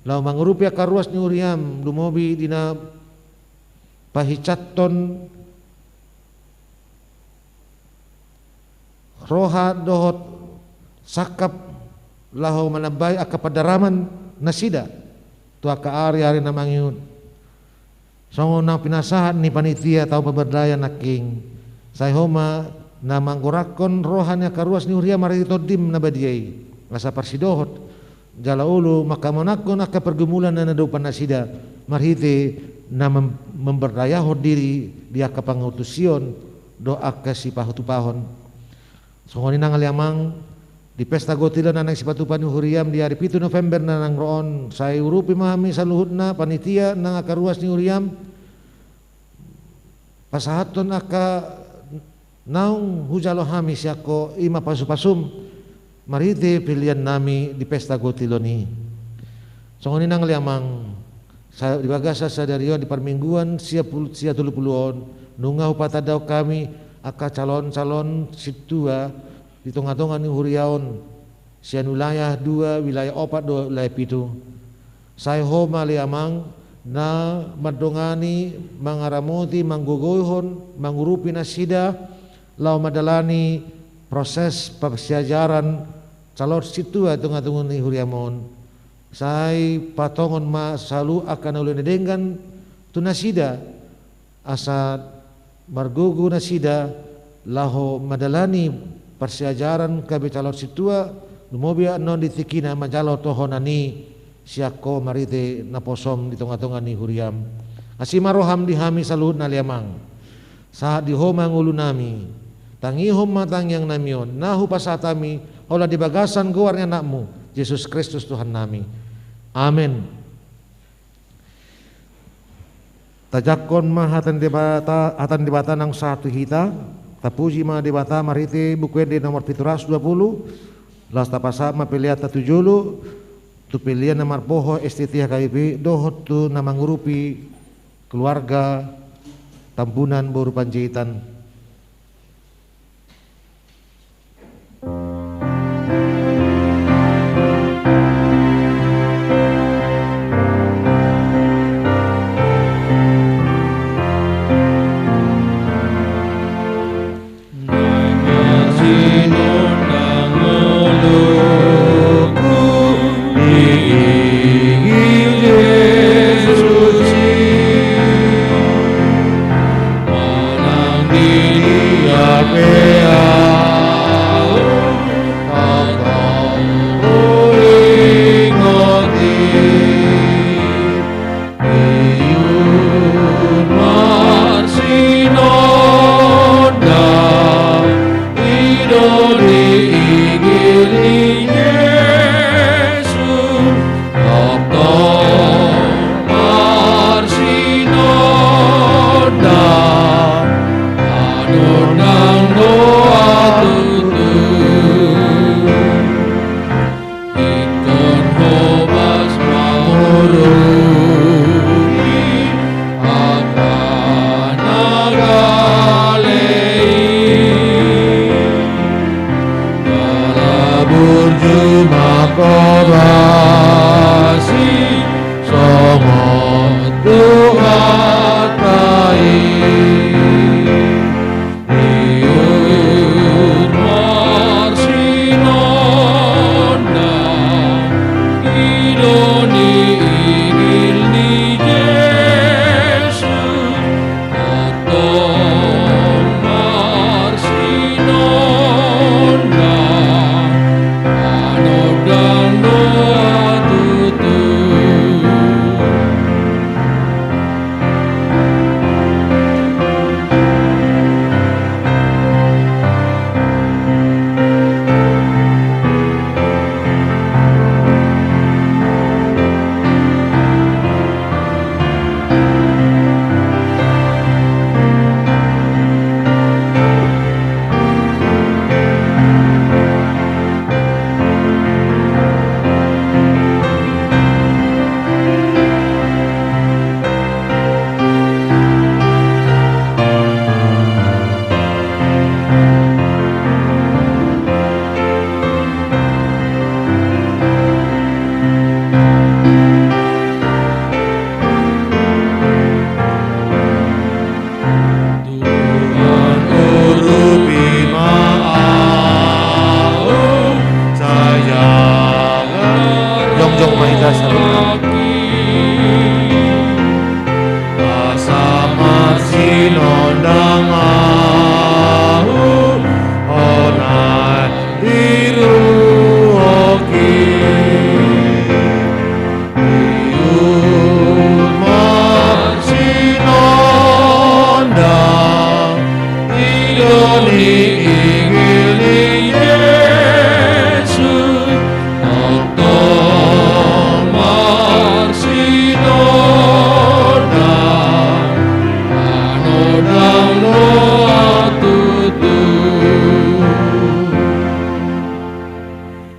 laho mangurupi angka ruas ni huriam, lumobi di na pahinsathon roha dohot sangkap laho manambai angka pandaraman nasida tu angka ariari na mangihut. Songon na pinasahat ni panitia taon pemberdayaan nangkin, Sai Ho ma na manggorakkon roha ni angka ruas ni huria marhite Tondim na badia i, asa parsidohot jala olo mangkamonanghon angka pergumulan na nadopan nasida marhite na mem-, memberdayahon diri di angka pangantusion dohot angka sipatupahon. Songon i nang ale Amang, di pesta gotilo na naeng sipatupa ni huriaM di ari pitu November na naeng ro on, sai urupi ma hami saluhutna panitia nang angka ruas ni huriaM, pasahathon angka naung hujalo hami sian Ho, i ma pasupasuM marhite pelean nami di pesta gotilo i. Songon i nang ale Amang, sa-, di bagasan sadari on di parmingguan sia pul-, sia tolu pulu on, nunga hupatandahon hami angka calon-calon sintua di tonga-tonga ni huria on, sian wilayah dua, wilayah opat dohot wilayah pitu. Sai Ho ma ale Amang na mandongani, mangaramoti, manggogoihon, mangurupi nasida laho mandalani proses parsiajaran calon sintua di tonga-tonga ni huriaM on. Sai patongon ma saluhut angka na uli na denggan tu nasida, asa margogo nasida laho mandalani parsiajaran gabe calon sintua, lumobi annon di tingkina manjalo tohonan i sian Ho marhite naposoM di tonga-tonga ni huriaM. Asi ma rohaM di hami saluhutna ale Amang. Sahat di Ho ma ngolu nami. Tangihon ma tangiang nami on na hupasahat hami holan di bagasan goar ni AnakMu Jesus Kristus Tuhan nami. Amen. Tajangkon ma hata ni Debata, hata ni Debata naung sahat tu hita. Tapuji ma Debata marhite Buku Ende nomor pitu ratus dua pulu. Laos tapasahat ma peleanta tu jolo, tu pelean na marbohos S T T H K B P dohot tu na mangurupi keluarga Tambunan Boru Panjaitan.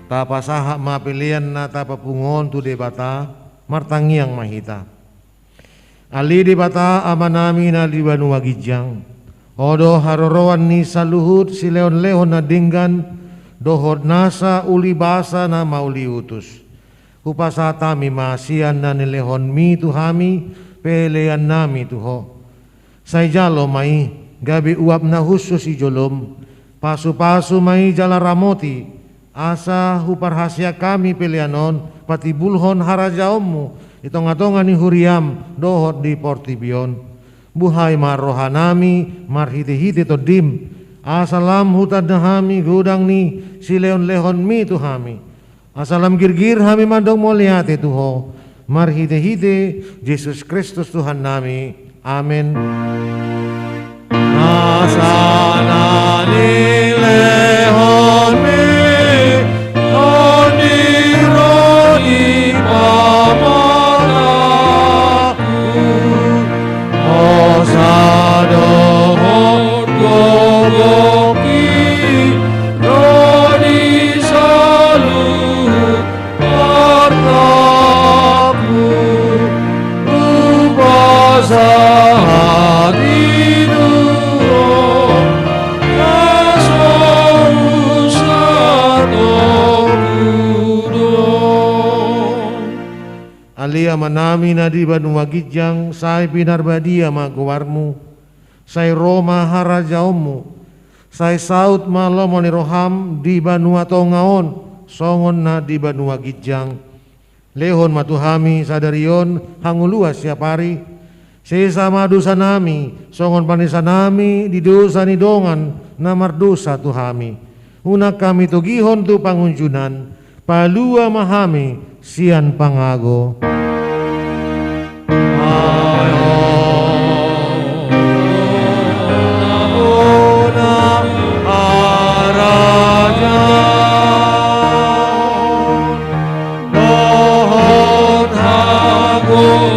Tapasahat ma pelean na tapapungu on tu Debata, martangiang ma hita. Ale Debata Amanami na di banua ginjang, Ho do haroroan ni saluhut silehonlehon na denggan dohot nasa ulibasa na mauliutus. Hupasahat hami ma sian na nilehonMi tu hami peleannami tu Ho. Sai jalo ma i, gabe uap na hushus di jolom. Pasupasu ma i jala ramoti, asa huparhaseang hami pelean on patimbulhon harajaonMu di tongatonga ni huriaM dohot di portibi on. Buhai ma rohanami marhitehite TondiM, asa lam hutanda hami godang ni silehonlehonMi tu hami. Asa lam girgir hami mandok mauliate tu Ho, marhitehite Jesus Kristus Tuhannami. Amen. Nasa na nilehonMi Tondi ro di pamatangku, hosa dohot gogongki ro di saluhut artangku, hupasahat i tu Ho, na so husatongku do. Ale Amanami na di banua ginjang, sai pinarbadia ma goarMu. Sai ro ma harajaonMu. Sai saut ma lomo ni rohaM di banua tonga on, songon na di banua ginjang. Lehon ma tu hami sadari on hangoluan siapari. Sesa ma dosanami, songon panesanami di dosa ni dongan na mardosa tu hami. Unang hami togihon tu pangunjunan, palua ma hami sian pangago. Dohot hagogoon,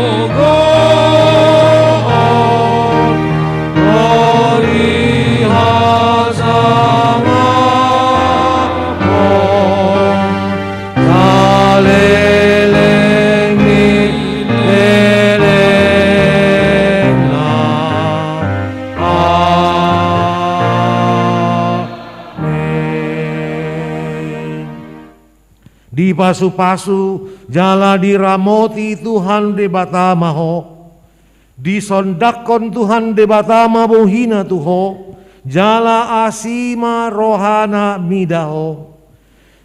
ro di hasalamon, saleleng ni lelengna. Amen. Dipasupasu jala diramoti Tuhan Debata ma ho. Disondangkon Tuhan Debata ma bohina tu ho, jala asi ma rohana mida ho.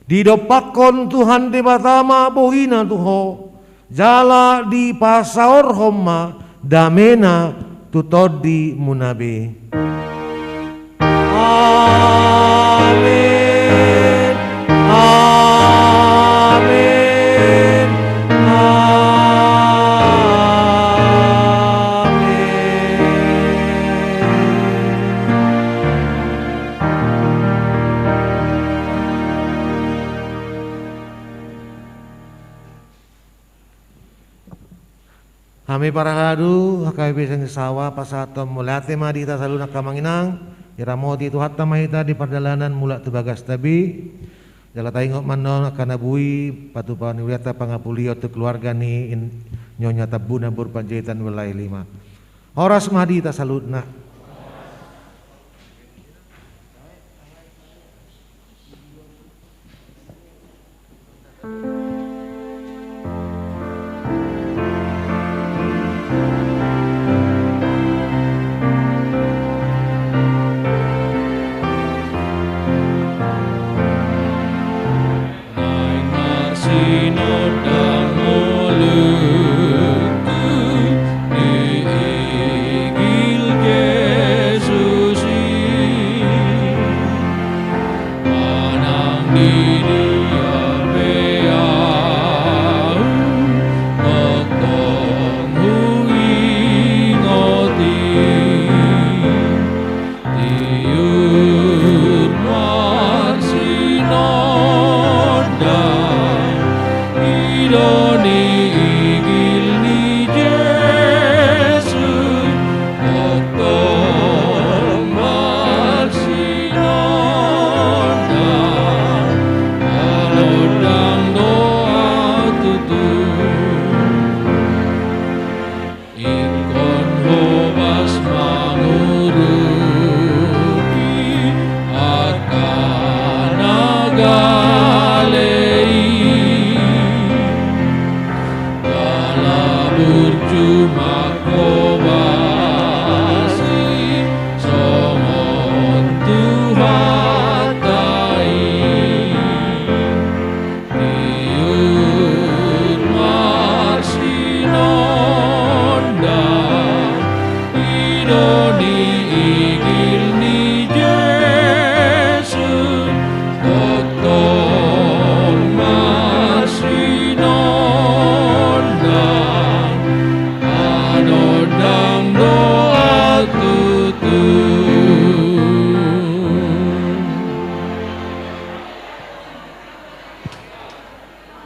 Didompakkon Tuhan Debata ma bohina tu ho, jala dipasaorhon ma damena tu tondimuna be. Amen. Amen. Amen. Hami parhalado H K B P Sengsawa pasahathon mauliate ma di hita saluhutna angka amang inang. Diramoti Tuhanta ma hita di pardalanan mulak tu bagasta be. Jala taingot ma annon angka na boi patupa ni ulaonta pangapulion tu keluarga ni in-, Nyonya Tambuna boru Panjaitan wilayah lima. Horas ma di hita saluhutna. Naeng marsinondang ngolungku di igil ge.